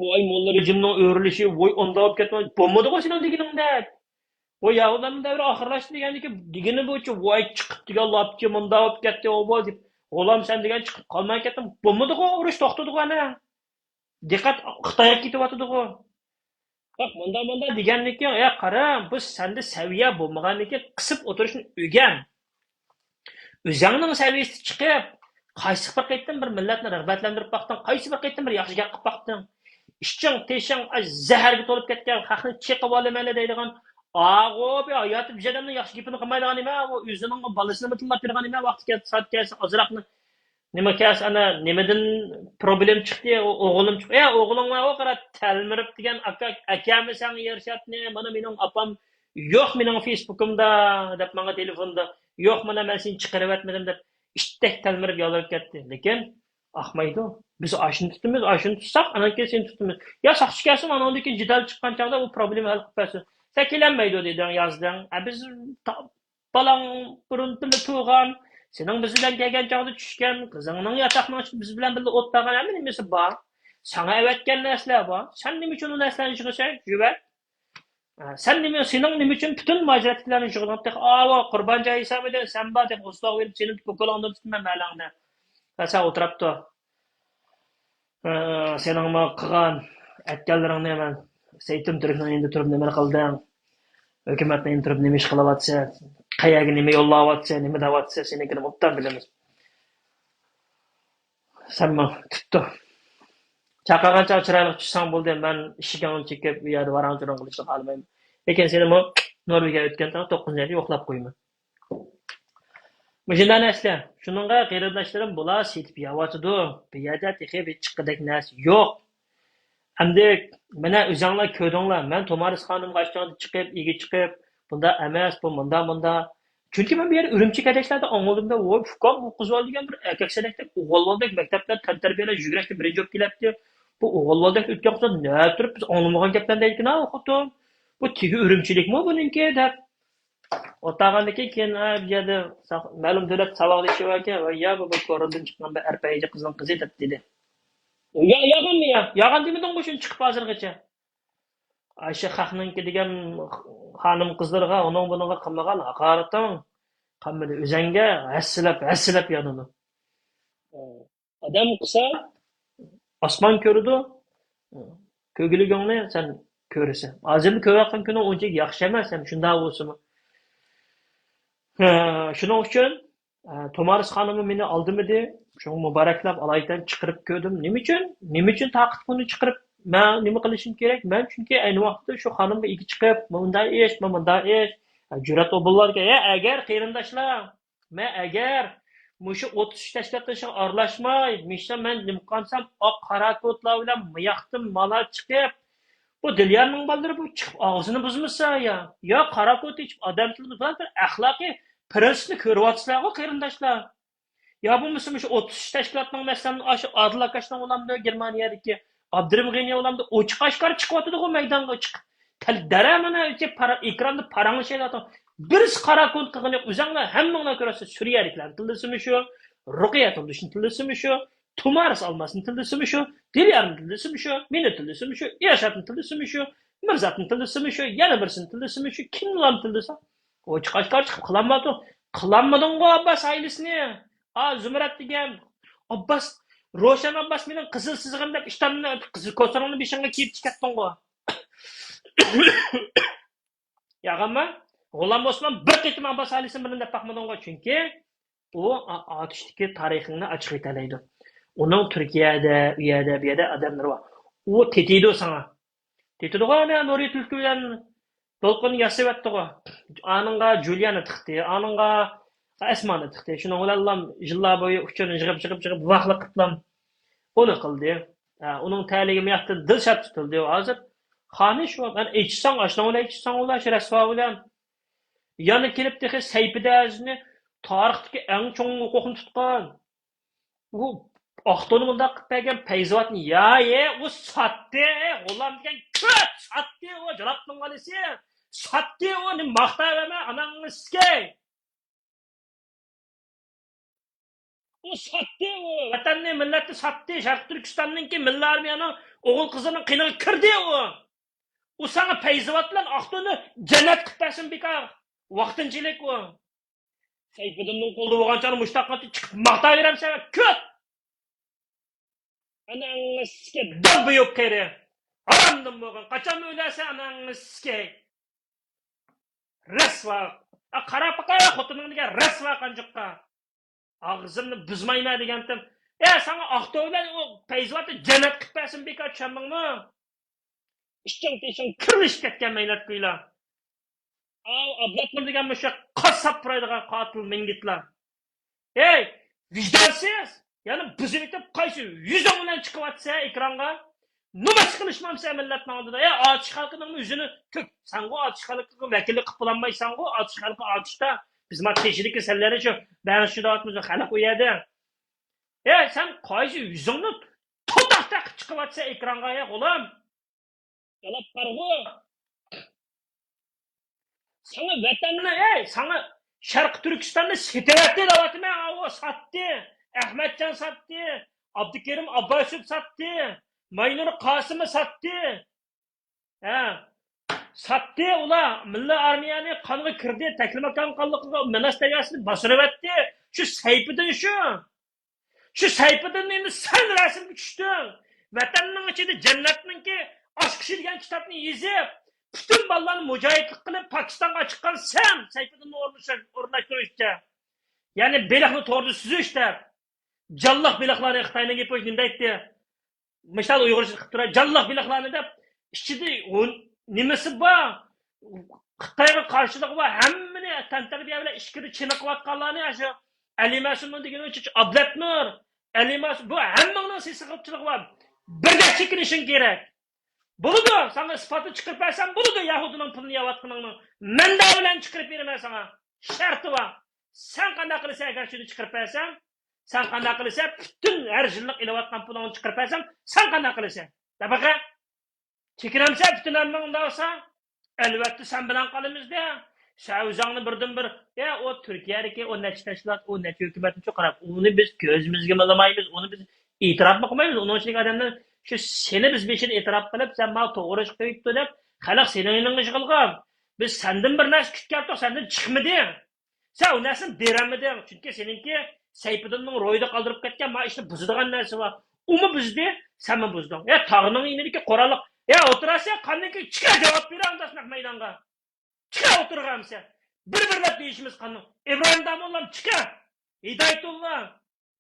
ۋاي موللا رېجىمنىڭ ئۆرۈلۈشى، ۋاي ئۇنداق بولۇپ كەتتى، بولمىدىغۇ سېنىڭ دېگىنىڭدەك. ۋاي يەھۇدىيلارنىڭ دەۋرى ئاخىرلاشتى دېگەندىكىن دېگىنى بويىچە ۋاي چىقىپ دېگەن لاپچى مۇنداق بولۇپ كەتتى ئوبا دەپ. غۇلام سەن دېگەن چىقىپ قالماي كەتتىڭ. بولمىدىغۇ ئۇرۇش توختىدىغۇ ئەنە. دىققەت خىتايغا كېتىۋاتىدىغۇ. ياق مۇنداق مۇنداق دېگەندىكىن، يا قارا، بۇ سەندە سەۋىيە بولمىغاندىكىن قىسىپ ئولتۇرۇشنى ئۆگەن. ئۆزۈڭنىڭ سەۋىيەسىدە چىقىپ، قايسى بىر قېتىم بىر مىللەتنى رىغبەتلەندۈرۈپ باقتىڭ، قايسى بىر قېتىم بىر ياخشى گەپ قىلىپ باقتىڭ؟ ئىچىڭ، تېشىڭ، ئاي، زەھەرگە تولۇپ كەتكەن، خەقنى چېقىۋالىمەن دەيدىغان، ئاغۇ، بىر ھاياتى بىر ئادەمنىڭ ياخشى گېپىنى قىلمايدىغان نېمە؟ ئۇ ئۆزىنىڭ بالىسىنىمۇ تىللاپ بېرىدىغان نېمە؟ ۋاقتى كەلسە، سائىتى كەلسە، ئازراقلا نېمە كەلسە، ئەنە نېمىدىن پروبلېم چىقتى، ئۇ ئوغلۇم چىقتى. يا ئوغلۇڭ بار، ئۇ قارا، تەلمۈرۈپ دېگەن ئاكا، ئەكەمۇ ساڭا يارىشاتنى، مانا مېنىڭ ئاپام يوق مېنىڭ فېيسبۇكۇمدا دەپ ماڭا تېلېفوندا، يوق مانا مەن سېنى چىقىرىۋەتمىدىم دەپ ئىتتەك تەلمۈرۈپ يالۋۇرۇپ كەتتى. لېكىن ئاقمايدۇ. بىز ئاشۇنى تۇتىمىز، ئاشۇنى تۇتساق ئانان كېيىن سېنى تۇتىمىز. يا ساقچى كەلسۇن، ئانىڭدىن كېيىن جېدەل چىققان چاغدا ئۇ پروبلېما ھەل قىلىپ بەرسۇن. سەن كېلەلمەيدۇ دېدىڭ، يازدىڭ. ئە، بىز تا-، بالاڭ بۇرۇن بىللە تۇغان، سېنىڭ بىز بىلەن كەلگەن چاغدا چۈشكەن، قىزىڭنىڭ ياتاقنىڭ ئىچىدە بىز بىلەن بىللە ئوت باغان ھەممە نېمىسى بار. ساڭا ئەۋەتكەن نەرسىلەر بار. سەن نېمە ئۈچۈن ئۇ نەرسىلەرنى يىغىسەن؟ يۈۋەت. ھە، سەن نېمە، سېنىڭ نېمە ئۈچۈن پۈتۈن مۇھاجىرەتتىكىلەرنى يىغدىڭ؟ تېخى ئاۋۇ قۇربان جايى ھېسابىدا سەن بار، تېخى ئۇستاغا بېرىپ سېنى كوكۇلۇڭدىن تۇتىمەن مەلەڭدە. ھە، سەن ئولتۇراپتۇ. ھە، سېنىڭمۇ قىلغان ئەتكەنلىرىڭنى مەن سېيىتىم تۈركنىڭ يېنىدا تۇرۇپ نېمە قىلدىڭ؟ ھۆكۈمەتنىڭ يېنىدا تۇرۇپ نېمە ئىش قىلىۋاتىسەن؟ قەيەرگە نېمە يوللاۋاتىسەن؟ نېمە دەۋاتىسەن؟ سېنىڭكىنى ئوبدان بىلىمىز. سەنمۇ تۇتتۇ. چاقىرغان چاغ چىرايلىق چۈشسەڭ بولدى. مەن ئىشىكىڭنى چېكىپ، ئۇ يەردە ۋاراڭ-چۇرۇڭ قىلىشنى خالىمايمەن. لېكىن سېنىمۇ نورۋېگىيەگە ئۆتكەن تاڭ توققۇزىنچى ئايدا يوقلاپ قويىمەن. مۇشۇنداق نەرسىلەر. شۇنىڭغا قېرىنداشلىرىم بۇلار سېتىپ يەۋاتىدۇ. بۇ يەردە تېخى بىر چىققۇدەك نەرسە يوق. ئەمدى مانا ئۆزۈڭلار كۆردۈڭلار. مەن تومارىس خانىمغا ئاشۇنداق چىقىپ، ئىگە چىقىپ، بۇنداق ئەمەس، بۇ مۇنداق، مۇنداق. چۈنكى مەن بۇ يەردە ئۈرۈمچى كەدەكلەردە ئاڭلىدىمدا، ۋوي، ئۇكام، بۇ قىز بالىدەك بىر ئەركەك سەدەكتەك ئوغۇل بالىدەك مەكتەپتە تەنتەربىيەلەش يۈگۈرۈشتە بىرىنچى بولۇپ كېلەتتى. بۇ ئوغۇل بالىدەك ئۆتكەن قىز نەتۈرۈپ بىز ئاڭلىمىغان گەپلەرنى دەيدىكىنا، ئۇ خوتۇن. بۇ تېگى ئۈرۈمچىلىكمۇ بۇنىڭكى دەپ. ئولتۇرغاندىن كېيىن، كېيىن، ئە، بۇ يەردە سا-، مەلۇم دۆلەت ساۋاقدىشى باركەن، ۋاي يا، بۇ، بۇ كورلىدىن چىققان بىر ئەرپەيجى قىزنىڭ قىزى دەپ دېدى. يا-، ياغانمۇ يا؟ ياغان دېمىدىڭغۇ شۇنى چىقىپ ھازىرغىچە؟ ئاشۇ خەقنىڭكى دېگەن خانىم قىزلىرىغا، ئۇنىڭ بۇنىڭغا قىلمىغان ھاقارىتىڭ قالمىدى. ئۆزەڭگە ھەسسىلەپ، ھەسسىلەپ يانىدۇ. ئادەم قىلسا، ئاسمان كۆرىدۇ، كۆرگۈلۈكۈڭنى سەن كۆرىسەن. ھازىرمۇ كۆرۈۋاتقان كۈنۈڭ ئۇنچىلىك ياخشى ئەمەس، ھەم شۇنداق بولسىمۇ. ھە، شۇنىڭ ئۈچۈن، ئە، تومارىس خانىممۇ مېنى ئالدىمىدى. شۇڭا مۇبارەكلەپ، ئالايىتەن چىقىرىپ كۆردۈم. نېمە ئۈچۈن؟ نېمە ئۈچۈن تارقىتىپ ئۇنى چىقىرىپ مەن نېمە قىلىشىم كېرەك؟ مەن چۈنكى ئەينى ۋاقىتتا شۇ خانىمغا ئىگە چىقىپ، مۇنداق ئىش، مۇنداق ئىش. ھە، جۈرئەت ئوبۇللاركەن. ھە، ئەگەر قېرىنداشلار، مەن ئەگەر مۇشۇ ئوتتۇز ئۈچ تەشكىلاتنىڭ ئىشىغا ئارىلاشماي، مۇشۇ مەن نېمە قىلسام، ئاق قارا كوتلار بىلەن ماياقتىن مانا چىقىپ، بۇ دىليارنىڭ بالىلىرى بۇ چىقىپ ئاغزىنى بۇزمىسا يا، يا قارا كوت ئېچىپ ئادەم تىلىدا بىر ئەخلاقىي پىرىنسىپنى كۆرۈۋاتىسىلەرغۇ قېرىنداشلار. يا بولمىسا مۇشۇ ئوتتۇز ئۈچ تەشكىلاتنىڭ مەسىلەن ئاشۇ ئادىل ئاكاشنىڭ بولامدۇ، گېرمانىيەدىكى ئابدۇرېھىم غېنى بولامدۇ، ئوچۇق ئاشكارا چىقىۋاتىدىغۇ مەيدانغا چىقىپ. تەل-، دەرە مانا ئۆزى پارا-، ئېكراندا پاراڭلىشىۋاتىدۇ. بىرسى قارا كوت قىلغىنى يوق. ئۆزۈڭلار ھەممىڭلار كۆرەسىز، سۈرىيەلىكلەرنى تىللىسىمۇ شۇ، رۇقىيە تۇردۇشنى تىللىسىمۇ شۇ، تومارىس ئالماسنى تىللىسىمۇ شۇ، دىليارنى تىللىسىمۇ شۇ، مېنى تىللىسىمۇ شۇ، ئىرشاتنى تىللىسىمۇ شۇ، مىرزاتنى تىللىسىمۇ شۇ، يەنە بىرسىنى تىللىسىمۇ شۇ، كىملارنى تىللىسا، ئوچۇق ئاشكارا چىقىپ قىلالمايدۇ. قىلالمىدىڭغۇ ئابباس ئائىلىسىنى. ئا، زۇمرەت دېگەن ئابباس، روشەن ئابباس مېنىڭ قىزىل سىزىقىم دەپ ئىشتاننى، قىزىل كوسىرىڭنى بېشىڭغا كىيىپ چىقاتتىڭغۇ. ياغانما؟ غۇلام ئوسمان بىر قېتىم ئابباس ئائىلىسىنى بىرنى دەپ باقمىدىڭغۇ، چۈنكى ئۇ ئا-، ئاتۇشتىكى تارىخىڭنى ئاچىقىۋېتەلەيدۇ. ئۇنىڭ تۈركىيەدە، ئۇ يەردە، بۇ يەردە ئادەملىرى بار. ئۇ تېتىيدۇ ساڭا. تېتىدىغۇ ئەنە نۇرى تۈلكە بىلەن دولقۇن ياسىۋەتتىغۇ. ئانىڭغا جۇليانى تىقتى، ئانىڭغا ئەسمانى تىقتى. شۇنىڭ بىلەنلا يىللار بويى ئۇچۇرنى يىغىپ، يىغىپ، يىغىپ، ۋاقلىق قىپلام ئۇنى قىلدى. ھە، ئۇنىڭ تەلىيىگە مۇياقتىن دىلشات تۇتۇلدى ھازىر. خانىش، مەن ئېچىشساڭ، ئاشۇنىڭ بىلەن ئېچىشساڭ، ئۇلار شۇ رەسۋا بىلەن. يەنە كېلىپ تېخى سەيپىدە ئەزىزنى تارىختىكى ئەڭ چوڭ ھوقۇقنى تۇتقان. ئۇ ئاقتونى مۇنداق قىلىپ بەرگەن پەيزىۋاتنى، يا، ئە، ئۇ ساتتى، ئە، غۇلام دېگەن كۆت ساتتى، ئۇ جانابنىڭ بالىسى ساتتى، ئۇنى ماختاۋەرمە، ئاناڭنى سىكەي. ئۇ ساتتى، ئۇ ۋەتەننى، مىللەتنى ساتتى. شەرقىي تۈركىستاننىڭكى مىللىي ئارمىيەنىڭ ئوغۇل قىزلىرىنىڭ قېنىغا كىردى ئۇ. ئۇ ساڭا پەيزىۋات بىلەن ئاقتونى جەننەت قىلىپ بەرسۇن بىكار. ۋاقتىنچىلىك ئۇ. سەيپىدىننىڭ قولىدا بولغان چاغدا مۇشۇنداق قىلىپ چىقىپ ماختاۋېرەمسەن، كۆت! ئاناڭنى سىكەي، دالبىيوپ قېرى. ھارامدىن بولغان، قاچان ئۆلەرسەن، ئاناڭنى سىكەي. رەسۋا. ئا، قاراپ باقاي، خوتۇنۇڭ دېگەن رەسۋا قانجۇققا. ئاغزىمنى بۇزمايمەن دېگەنتىم. ئە، ساڭا ئاقتۆۋە بىلەن ئۇ پەيزىۋاتنى جەننەت قىلىپ بەرسۇن بىكار، چۈشەندىڭمۇ؟ ئىچىڭ تېشىڭ كىرلىشىپ كەتكەن مەينەت كۈيلەر. ئاۋۇ ئابلەتنۇر دېگەن مۇشۇ قاسساپ پۇرايدىغان قاتىل مىڭگىتلار. ھەي، ۋىجدانسىز! يەنە بۇزۇۋېتىپ قايسى يۈزۈڭ بىلەن چىقىۋاتىسەن ئېكرانغا؟ نومۇس قىلىشمامسەن مىللەتنىڭ ئالدىدا؟ ھەي، ئاتۇش خەلقىنىڭمۇ يۈزىنى تۆك. سەنغۇ ئاتۇش خەلقىگە ۋەكىللىك قىلىپ بولالمايسەنغۇ، ئاتۇش خەلقى ئاتۇشتا. بىز ما تېشىدىكى سەنلەرنى شۇ بەڭ شۇداۋاتمىز خەلق ئۇ يەردە. ھەي، سەن قايسى يۈزۈڭنى توتاق تېقىپ چىقىۋاتىسەن ئېكرانغا، ھەي، غۇلام؟ جالاپ قارىغۇ. ساڭا ۋەتەننى، ئەي، ساڭا شەرقىي تۈركىستاننى سېتىۋەتتى دەۋاتىمەن، ئاۋۇ ساتتى. ئەخمەتجان ساتتى. ئابدۇكېرىم ئابباسوف ساتتى. ماينۇر قاسىمى ساتتى. ھە. ساتتى ئۇلار. مىللىي ئارمىيەنى قانغا كىردى. تەكلىماكان قانلىقىغا مىناس دەرياسىنى باسىرىۋەتتى. شۇ سەيپىدىن شۇ. شۇ سەيپىدىن ئەمدى سەن رەسىمگە چۈشتۈڭ. ۋەتەننىڭ ئىچىدە جەننەتنىڭكى ئاچقۇچى دېگەن كىتابنى يېزىپ، پۈتۈن بالىلارنى مۇجاھىدلىق قىلىپ، پاكىستانغا چىققان سەن سەيپىدىننى ئورۇنلىشىپ، ئورۇنلاشتۇرۇشتا. يەنى بېلىقنى توردا سۈزۈش دەپ. جانلىق بېلىقلارنى خىتاينىڭ گېپى نېمە دەيتتى؟ مىسال ئۇيغۇرچە قىلىپ تۇراي، جانلىق بېلىقلارنى دەپ، ئىچىدە ئۇ نېمىسى بار؟ خىتايغا قارشىلىقى بار، ھەممىنى تەنتەربىيە بىلەن ئىچكىرى چېنىقىۋاتقانلارنى، ئاشۇ ئەلى مەسۇمنىڭ دېگىنىچە ئابلەتنۇر، ئەلى مەسۇم، بۇ ھەممىڭنىڭ سېسىقچىلىقى بار. بىردەك چېكىنىشىڭ كېرەك. بولىدۇ، ساڭا ئىسپاتنى چىقىرىپ بەرسەم بولىدۇ، يەھۇدىينىڭ پۇلىنى يەۋاتقىنىڭنى مەنبە بىلەن چىقىرىپ بېرىمەن ساڭا. شەرتى بار. سەن قانداق قىلىسەن، ئەگەر شۇنى چىقىرىپ بەرسەم؟ سەن قانداق قىلىسەن؟ پۈتۈن ھەر يىللىق ئېلىۋاتقان پۇلۇڭنى چىقىرىپ بەرسەم، سەن قانداق قىلىسەن؟ دەپ بېقە. چېكىنەمسەن پۈتۈن ھەممىڭ ئۇنداق بولسا؟ ئەلۋەتتە سەن بىلەن قالىمىز دە. سەن ئۆزۈڭنى بىردىنبىر، يا ئۇ تۈركىيەدىكى ئۇ نەچچە تەشكىلات، ئۇ نەچچە ھۆكۈمەتنىچۇ قاراپ، ئۇنى بىز كۆزىمىزگە ئىلىمايمىز، ئۇنى بىز ئېتىراپمۇ قىلمايمىز. ئۇنىڭ ئىچىدىكى ئادەملەر شۇ سېنى بىز بېشىنى ئېتىراپ قىلىپ، سەن ماڭا توغرا ئىش قىلىپتۇ دەپ، خەلق سېنىڭ يېنىڭغا يىغىلغان. بىز سەندىن بىر نەرسە كۈتكەنتۇق، سەندىن چىقمىدى. سەن ئۇ نەرسىنى بېرەلمىدىڭ، چۈنكى سېنىڭكى سەيپىدىننىڭ روھىدا قالدۇرۇپ كەتكەن ما ئىشنى بۇزىدىغان نەرسە بار. ئۇمۇ بۇزدى، سەنمۇ بۇزدۇڭ. يا تاغنىڭ يېنىدىكى قوراللىق، يا ئولتۇراسەن، قاندىن كېيىن چىقە جاۋاب بېرە ئۇنداق نەق مەيدانغا. چىقە ئولتۇرغانمىسەن. بىر-بىرلەپ دېيىشىمىز قانداق؟ ئىبراھىم داموللام چىقە. ھىدايەتۇللا.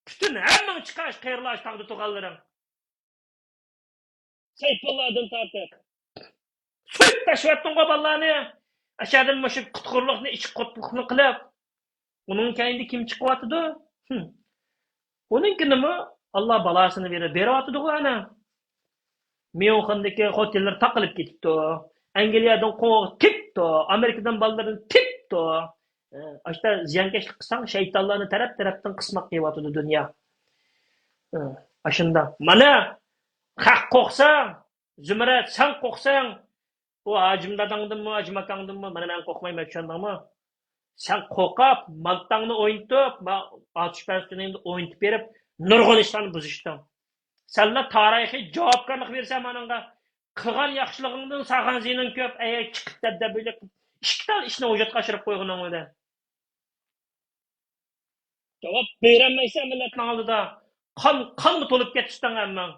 پۈتۈن ھەممىڭ چىقە، قېرىلار تاغدا تۇرغانلىرىڭ. سەيپۇللادىن تارتىپ. سويۇپ تاشلىۋەتتىڭغۇ بالىلارنى. ئەشەدىن مۇشۇ قۇتقۇرلۇقنى، ئىچ قۇتقۇرلۇقنى قىلىپ. ئۇنىڭ كەينىدە كىم چىقىۋاتىدۇ؟ ھىم. ئۇنىڭكىنىمۇ ئاللا بالاسىنى بېرىپ، بېرىۋاتىدىغۇ ئەنە. ميۇنخېندىكى خوتېللىرى تاقىلىپ كېتىپتۇ. ئەنگلىيەدىن قوغۇق تېپىپتۇ. ئامېرىكىدىن بالىلىرىنى تېپىپتۇ. ئاشتا زىيانكەشلىك قىلساڭ، شەيتانلارنى تەرەپ-تەرەپتىن قىسماق قىلىۋاتىدۇ دۇنيا. ئاشۇنداق. مانا، خەق قورقسا، زۇمرەت، سەن قورقساڭ، ئۇ ھاجىم داداڭدىنمۇ، ھاجىم ئاكاڭدىنمۇ، مانا مەن قورقمايمەن، چۈشەندىڭمۇ؟ سەن قورقۇپ، مانتاڭنى ئوينىتىپ، ما-، ئاتۇش پەرسىنىڭدە ئوينىتىپ بېرىپ، نۇرغۇن ئىشلارنى بۇزۇشتۇڭ. سەنلا تارىخىي جاۋابكارلىق بېرىسەن مانىڭغا. قىلغان ياخشىلىقىڭدىن سالغان زىيىنىڭ كۆپ، ئەي، چىقىپ كەت دەپ بىر ئىككى تال ئىشنى ۋۇجۇدقا ئاشۇرۇپ قويغىنىڭ بىلەن. جاۋاب بېرەلمەيسەن مىللەتنىڭ ئالدىدا. قان، قانغا تولۇپ كەتتىڭ ھەممەڭ.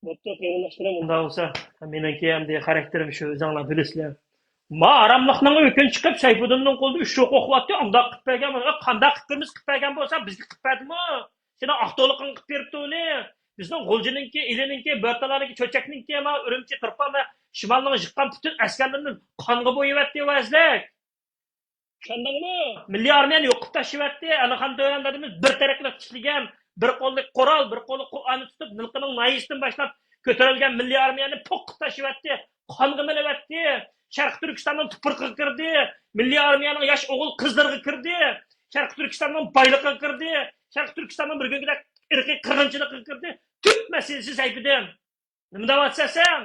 بوپتۇ، قېرىنداشلىرىم، ئۇنداق بولسا، مېنىڭكى ئەمدى خاراكتېرىم شۇ، ئۆزۈڭلار بىلىسىلەر. ما ھاراملىقنىڭ ھۆكۈم چىقىپ، سەيپۇدىننىڭ قولىدا ئۈچ ھوقۇق بارتى، ئۇنداق قىلىپ بەرگەن. ئە، قانداق قىلىپ بېرىمىز، قىلىپ بەرگەن بولسا، بىزگە قىلىپ بەردىمۇ؟ سېنىڭ ئاق تولىقىڭغا قىلىپ بېرىپتۇ ئۇنى. بىزنىڭ غۇلجىنىڭكى، ئىلىنىڭكى، بۆتالارنىڭكى، چۆچەكنىڭكى، ما ئۈرۈمچى، تۇرپان ۋە شىمالنىڭ يىغقان پۈتۈن ئەسكەرلىرىنى قانغا بويىۋەتتى ۋەزلىك. چۈشەندىڭمۇ؟ مىللىي ئارمىيەنى يوقىتىپ تاشلىۋەتتى. ئەلىخان تۆۋەن دادىمىز بىر تەرەپلىك تىكلىگەن، بىر قوللۇق قورال، بىر قوللۇق قورئاننى تۇتۇپ، نىلقىنىڭ ناھىيىسىدىن باشلاپ كۆتۈرۈلگەن مىللىي ئارمىيەنى پوققا تاشلىۋەتتى، قانغا مىلىۋەتتى. شەرقىي تۈركىستاننىڭ تۇپرىقىغا كىردى، مىللىي ئارمىيەنىڭ ياش ئوغۇل قىزلىرىغا كىردى، شەرقىي تۈركىستاننىڭ بايلىقىغا كىردى، شەرقىي تۈركىستاننىڭ بىر كۈنگىدەك ئىرقىي قىرغىنچىلىقىغا كىردى. تۈپ مەسىلىسى سەيپىدىن. نېمە دەۋاتىسەن سەن؟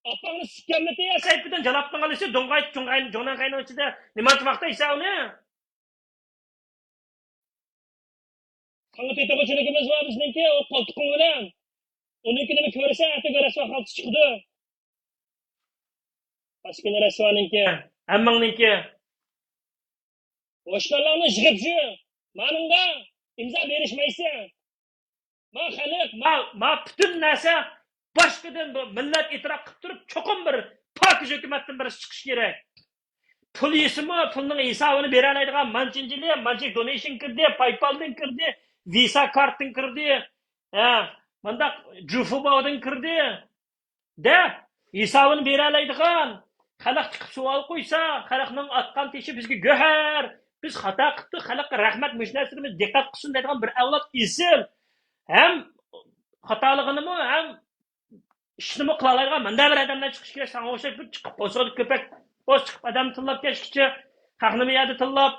ئاپاڭنى سىكەملىتى يا سەيپىدىن جالاپنىڭ ئالىسى، دۇڭغاي، جۇڭغاي، جۇڭنەڭخەينىڭ ئىچىدە نېمانچە ۋاقىت دەيسەن ئۇنى؟ ساڭا تېتىغۇچىلىكىمىز بار بىزنىڭكى، ئۇ قولتۇقۇڭ بىلەن. ئۇنىڭكى نېمە كۆرسە، ئەتە كۆرەسىۋا خالتىسى چىقىدۇ. ئاشكىنە رەسۋانىڭكى، ھەممىڭنىڭكى. ھوشيارلارنى يىغىپ يۈر. مانىڭدا ئىمزا بېرىشمەيسەن. ما خەلق، ما، ما پۈتۈن نەرسە باشقىدىن بۇ مىللەت ئېتىراپ قىلىپ تۇرۇپ، چوقۇم بىر پاكىز ھۆكۈمەتتىن بىرسى چىقىشى كېرەك. پۇل يېسىمۇ، پۇلنىڭ ھېسابىنى بېرەلەيدىغان مانچىنجىلى، مانچە دونېيشن كىردى، پايپالدىن كىردى، ۋىسا كارتتىن كىردى، ھە، مۇنداق جۇفۇباۋدىن كىردى. دە، ھېسابىنى بېرەلەيدىغان، خەلق چىقىپ سوئال قويسا، خەلقنىڭ ئاتقان تېشى بىزگە گۆھەر، بىز خاتا قىپتۇق، خەلققە رەھمەت، مۇشۇ نەرسىلىرىمىز دىققەت قىلسۇن دەيدىغان بىر ئەۋلاد ئېسىل، ھەم خاتالىقىنىمۇ، ھەم ئىشنىمۇ قىلالايدىغان مۇنداق بىر ئادەملەر چىقىشى كېرەك. ساڭا ئوخشاش بىر چىقىپ، بوسۇغىدا كۆپەك بوس چىقىپ ئادەم تىللاپ كەچكىچە، خەقنى بۇ يەردە تىللاپ،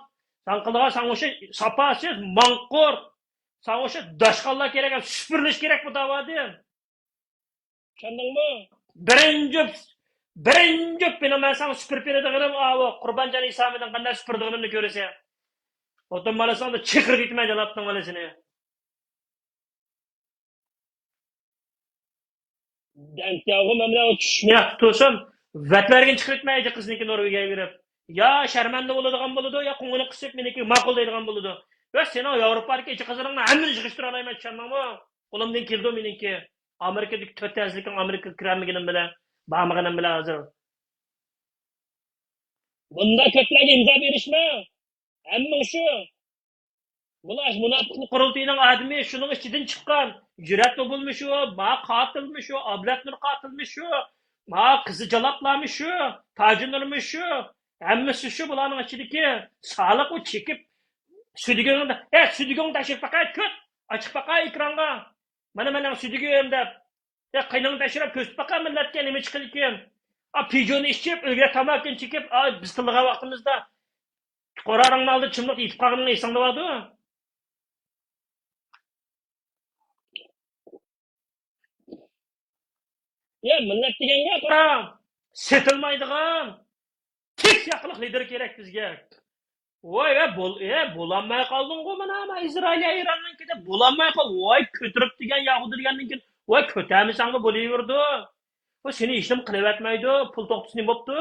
ساڭا قىلىدىغان ساڭا ئوخشاش ساپاسىز، ماڭقۇر، ساڭا ئوخشاش داشقاللار كېرەك، سۈپۈرۈلۈش كېرەك بۇ داۋادىن. چۈشەندىڭمۇ؟ بىرىنچى، بىرىنچى مېنىڭ مەن ساڭا سۈپۈرۈپ بېرىدىغىنىم ئاۋۇ قۇربانجان ھېسابىدىن قانداق سۈپۈرىدىغىنىمنى كۆرىسەن. خوتۇن بالىسىڭدا چېقىرىپ يېتىمەن جالاپنىڭ بالىسىنى. دەنتياغۇ مەملە چۈشمەي تۇرسۇن، ۋەتلەرگە چىقىرىپ يېتىمەن ئەجە قىزنىڭكى نورۋېگىيەگە بېرىپ. يا شەرمەندە بولىدىغان بولىدۇ، يا قوڭىنى قىسىپ مېنىڭكىگە ماقۇل دەيدىغان بولىدۇ. ۋە سېنىڭ ياۋروپادىكى ئېچى قىزلىرىڭنى ھەممىنى يىغىشتۇرالايمەن، چۈشەندىڭمۇ؟ قولۇمدىن كېلىدۇ مېنىڭكى. ئامېرىكىدىكى تۆت تەزلىكىڭ ئامېرىكىغا كىرەلمىگىنىم بىلەن، بارمىغىنىم بىلەن ھازىر. بۇنداق كۆپلەرگە ئىمزا بېرىشمە. ھەممىڭ شۇ. بۇلار مۇناپىقلىق قۇرۇلتىيىنىڭ ئادىمى، شۇنىڭ ئىچىدىن چىققان. جۈرئەت نوبۇلمۇ شۇ، ما قاتىلمۇ شۇ، ئابلەت نۇر قاتىلمۇ شۇ، ما قىزى جالاپلارمۇ شۇ، تاجى نۇرمۇ شۇ، ھەممىسى شۇ بۇلارنىڭ ئىچىدىكى. سالىق ئۇ چېكىپ، سۈدۈگۈڭ، ئە، سۈدۈگۈڭ تەشرىپ باقاي، كۆت، ئاچىق باقاي ئېكرانغا. مانا مېنىڭ سۈدۈگۈم دەپ. يا قېنىڭ تەشرەپ كۆرسىتىپ باقا مىللەتكە نېمە چىقىدىكىن. ئا، پىجونى ئىچىپ، ئۆگرە تاماكىنى چېكىپ، ئا، بىز تىللىغان ۋاقتىمىزدا قورالىڭنىڭ ئالدىدا چىملىق يېتىپ قالغىنىڭ ئېسىڭدە باردۇ. يا مىللەت دېگەنگە قارا، سېتىلمايدىغان تىك ياقىلىق لىدېر كېرەك بىزگە. ۋاي، ۋە بول-، ئە، بولالماي قالدىڭغۇ مانا، مانا ئىسرائىل، ئىراننىڭكىدە بولالماي قال-، ۋاي، كۆتۈرۈپ دېگەن ياھۇدى دېگەندىن كېيىن، ۋاي، كۆتەرمىسەڭمۇ بولۇۋېرىدۇ. ۋاي، سېنى ھېچنېمە قىلىۋەتمەيدۇ، پۇل توختىسى نېمە بوپتۇ؟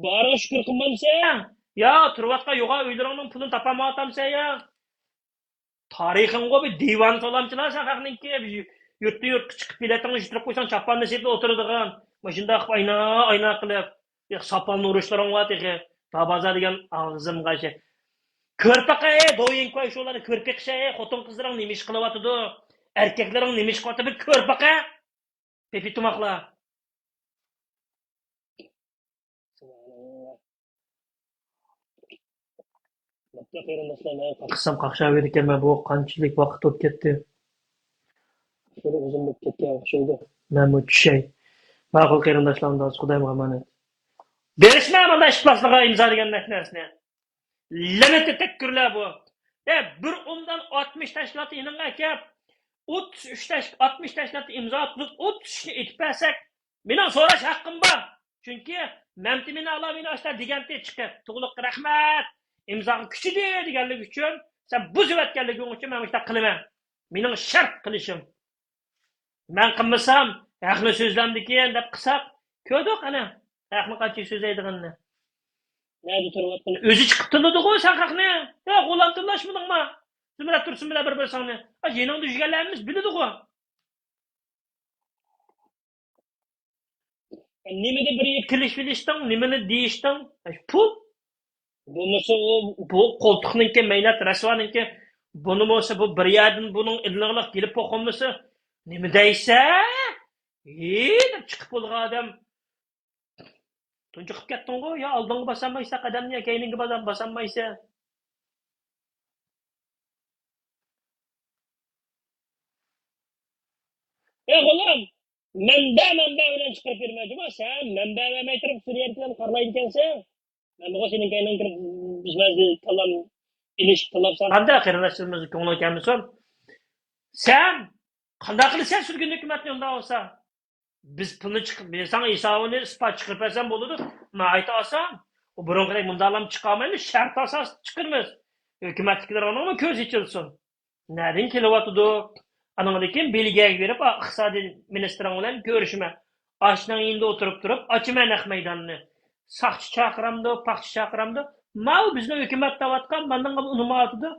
بارىغا شۈكۈر قىلمامسەن؟ يا، تۇرۇۋاتقان يوغان ئۆيلىرىڭنىڭ پۇلىنى تاپالمايۋاتامسەن يا؟ تارىخىڭغۇ بىر دىۋان سالامچىلار سەن خەقنىڭكى، يۇرتتىن يۇرتقا چىقىپ، بېلىتىڭنى يۈتتۈرۈپ قويساڭ، چاپاننى سېتىپ ئولتۇرىدىغان. مۇشۇنداق ئاينا، ئاينا قىلىپ، يا، ساپال نورۇشلىرىڭ بار تېخى. بابازا دېگەن ئاغزىمغا شەي. كۆرۈپ باقاي، دويىنكوي شۇلارنى كۆرۈپ بېقىشەي، خوتۇن قىزلىرىڭ نېمە ئىش قىلىۋاتىدۇ؟ ئەركەكلىرىڭ نېمە ئىش قىلىۋاتىدۇ؟ بىر كۆرۈپ باقاي. پېپى تۇماقلار. قىسسام قاقشاۋېرىدىكەن، مەن بۇ قانچىلىك ۋاقىت بولۇپ كەتتى. شۇنى ئۇزۇن بولۇپ كەتكەن ئوخشايدۇ. مەنمۇ چۈشەي. ماقۇل قېرىنداشلار، ئۇنداق خۇدايىمغا ئامانەت. بېرىشمە مانا ئىپلاسلىققا ئىمزا دېگەن نەق نەرسىنى. لەنەت تەپەككۇرلار بۇ. ئە، بىر ئومدان ئاتمىش تەشكىلاتنى يېنىڭغا ئەكەپ، ئوتتۇز ئۈچ تەش-، ئاتمىش تەشكىلاتنى ئىمزا ئاتتۇق، ئوتتۇز ئۈچنى ئېيتىپ بەرسەك، مېنىڭ سوراش ھەققىم بار. چۈنكى مەمتىمىن ئالا مېنى ئاشتا دېگەنتى چىقىپ، تۇغلۇققا رەھمەت، ئىمزاغا كۈچىدى دېگەنلىكى ئۈچۈن، سەن بۇزۇۋەتكەنلىكىڭ ئۈچۈن مەن مۇشۇنداق قىلىمەن. مېنىڭ شەرت قىلىشىم. مەن قىلمىسام، ھەقنى سۆزلەمدىكىن دەپ قىلساق، كۆردۇق ئەنە، ھەقنى قانچىلىك سۆزلەيدىغىنىنى. نەدە تۇرۇۋاتقىنى ئۆزى چىقىپ تىللىدىغۇ سەن خەقنى. يا غۇلام تىللاشمىدىڭما؟ زۇمرەت تۇرسۇن بىلەن بىر بىرسىڭنى. ئا، يېنىڭدا يۈرگەنلەرمىز بىلىدىغۇ. نېمىدە بىر كېلىشىۋېلىشتىڭ، نېمىنى دېيىشتىڭ؟ پۇل. بولمىسا ئۇ، بۇ قولتۇقنىڭكى، مەينەت رەسۋانىڭكى، بۇنى بولسا بۇ بىر يەردىن بۇنىڭ ئىللىقلىق كېلىپ بولغانمىسا، نېمە دەيسە؟ ھې، دەپ چىقىپ بولغان ئادەم. تۇنجۇقۇپ كەتتىڭغۇ، يا ئالدىڭغا باسالمايسەن قەدەمنى، يا كەينىڭگە باسا-، باسالمايسەن. ئەي غۇلام، مەنبە، مەنبە بىلەن چىقىرىپ بېرىمەن جۇمۇ، سەن مەنبە بەرمەي تۇرۇپ سۈرىيەلىكلەرنى قارىلايدىكەنسەن. مەن بۇ سېنىڭ كەينىڭ كىرىپ بىز مەزگىل تالام ئېلىشىپ تاللاپسەن. قانداق قېرىنداشلىرىمىزنىڭ كۆڭلىگە كەلمىسۇن؟ سەن قانداق قىلىسەن سۈرگۈن ھۆكۈمەتنى ئۇنداق بولسا؟ بىز پۇلنى چىقىپ بەرسەڭ، ھېسابىنى ئىسپات چىقىرىپ بەرسەڭ بولىدۇ. ناھايىتى ئاسان. ئۇ بۇرۇنقىدەك مۇنداقلام چىقارمايمىز، شەرت ئاساسىدا چىقىرىمىز. ھۆكۈمەتتىكىلەرنىڭمۇ كۆزى ئېچىلسۇن. نەدىن كېلىۋاتىدۇ؟ ئانىڭدىن كېيىن بېلگىيەگە بېرىپ، ئا، ئىقتىسادىي مىنىستىرىڭ بىلەن كۆرۈشىمەن. ئاشنىڭ يېنىدا ئولتۇرۇپ تۇرۇپ، ئاچىمەن نەق مەيداننى. ساقچى چاقىرامدۇ، پاقچى چاقىرامدۇ؟ ماۋۇ بىزنىڭ ھۆكۈمەت دەۋاتقان، ماندىڭغا ئۇنىمايۋاتىدۇ.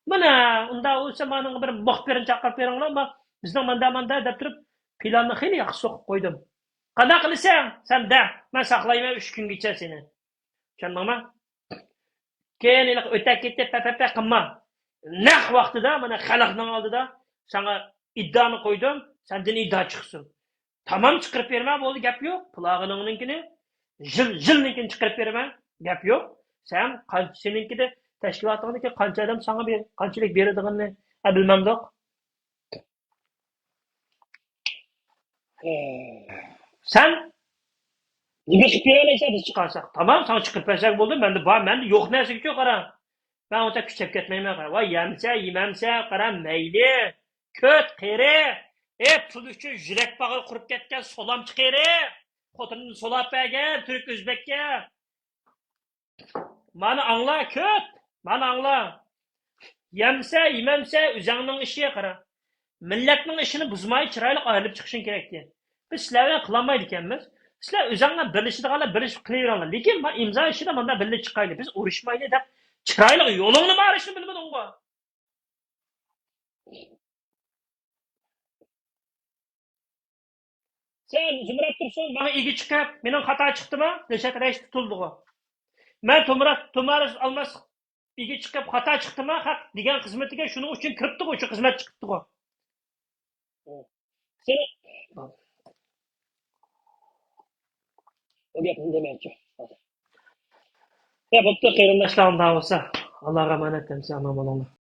مانا، ئۇنداق بولسا، مانىڭغا بىر مۇخبىرنى چاقىرىپ بېرىڭلار، ما-، بىزنىڭ ماندا، ماندا دەپ تۇرۇپ، پىلاننى خېلى ياخشى سوقۇپ قويدۇم. قانداق قىلىسەن؟ سەن دە، مەن ساقلايمەن ئۈچ كۈنگىچە سېنى. چۈشەندىڭما؟ كېيىن ھېلىقى ئۆتە كېتىپ، پە، پە، پە قىلما. نەق ۋاقتىدا، مانا، خەلقنىڭ ئالدىدا ساڭا ئىددانى قويدۇم، سەندىن ئىددا چىقسۇن. تامام چىقىرىپ بېرىمەن، بولدى، گەپ يوق. پۇلاغىنىڭنىڭكىنى، ژىل، ژىلنىڭكىنى چىقىرىپ بېرىمەن، گەپ يوق. سەن قانچە، سېنىڭكىدە، تەشكىلاتىڭدىكى قانچە ئادەم ساڭا بېر-، قانچىلىك بېرىدىغىنىنى، ھە، بىلمەمدۇق. سەن نېمە قىلىپ بېرەلەيسەن بىز چىقارساق؟ تامام، ساڭا چىقىرىپ بەرسەك بولدى، مەندە بار، مەندە يوق نەرسىگىچۇ قارا. مەن ئۇنچە كۈچەپ كەتمەيمەن، قارا. ۋاي، يەمسە، يېمەمسە، قارا، مەيلى. كۆت قېرى. ئى، پۇل ئۈچۈن يۈرەك باغرى قۇرۇپ كەتكەن سولامچى قېرى. خوتۇنىنى سولاپ بەرگەن تۈرك ئۆزبەككە. مانا ئاڭلا، كۆت! مانا ئاڭلا! يەمسە، يېمەمسە، ئۆزەڭنىڭ ئىشى، قارا. مىللەتنىڭ ئىشىنى بۇزماي، چىرايلىق ئايرىلىپ چىقىشىڭ كېرەك ئىكەن. بىز سىلەر بىلەن قىلالمايدىكەنمىز. سىلەر ئۆزەڭلار بىرلىشىدىغانلار بىرلىشىپ قىلىۋېرىڭلار. لېكىن ما ئىمزا ئىشىدا مانداق بىللە چىقايلى. بىز ئۇرۇشمايلى دەپ چىرايلىق يولۇڭنى مارىشنى بىلمىدىڭغۇ؟ سەن زۇمرەت تۇرسۇن ماڭا ئىگە چىقىپ، مېنىڭ خاتا چىقتىمۇ؟ دېسەك، رەئىس تۇتۇلدىغۇ. مەن تۇمرات، تۇمارىس ئالماس ئىگە چىقىپ خاتا چىقتىما، خەق دېگەن خىزمىتىگە شۇنىڭ ئۈچۈن كىرىپتىغۇ، شۇ خىزمەت چىقىپتىغۇ. سېنى ئۇ گەپنى دېمەيچۇ. يا، بوپتۇ، قېرىنداشلار، ئۇنداق بولسا. ئاللاغا ئامانەت، ئەمىسە ئامان بولۇڭلار.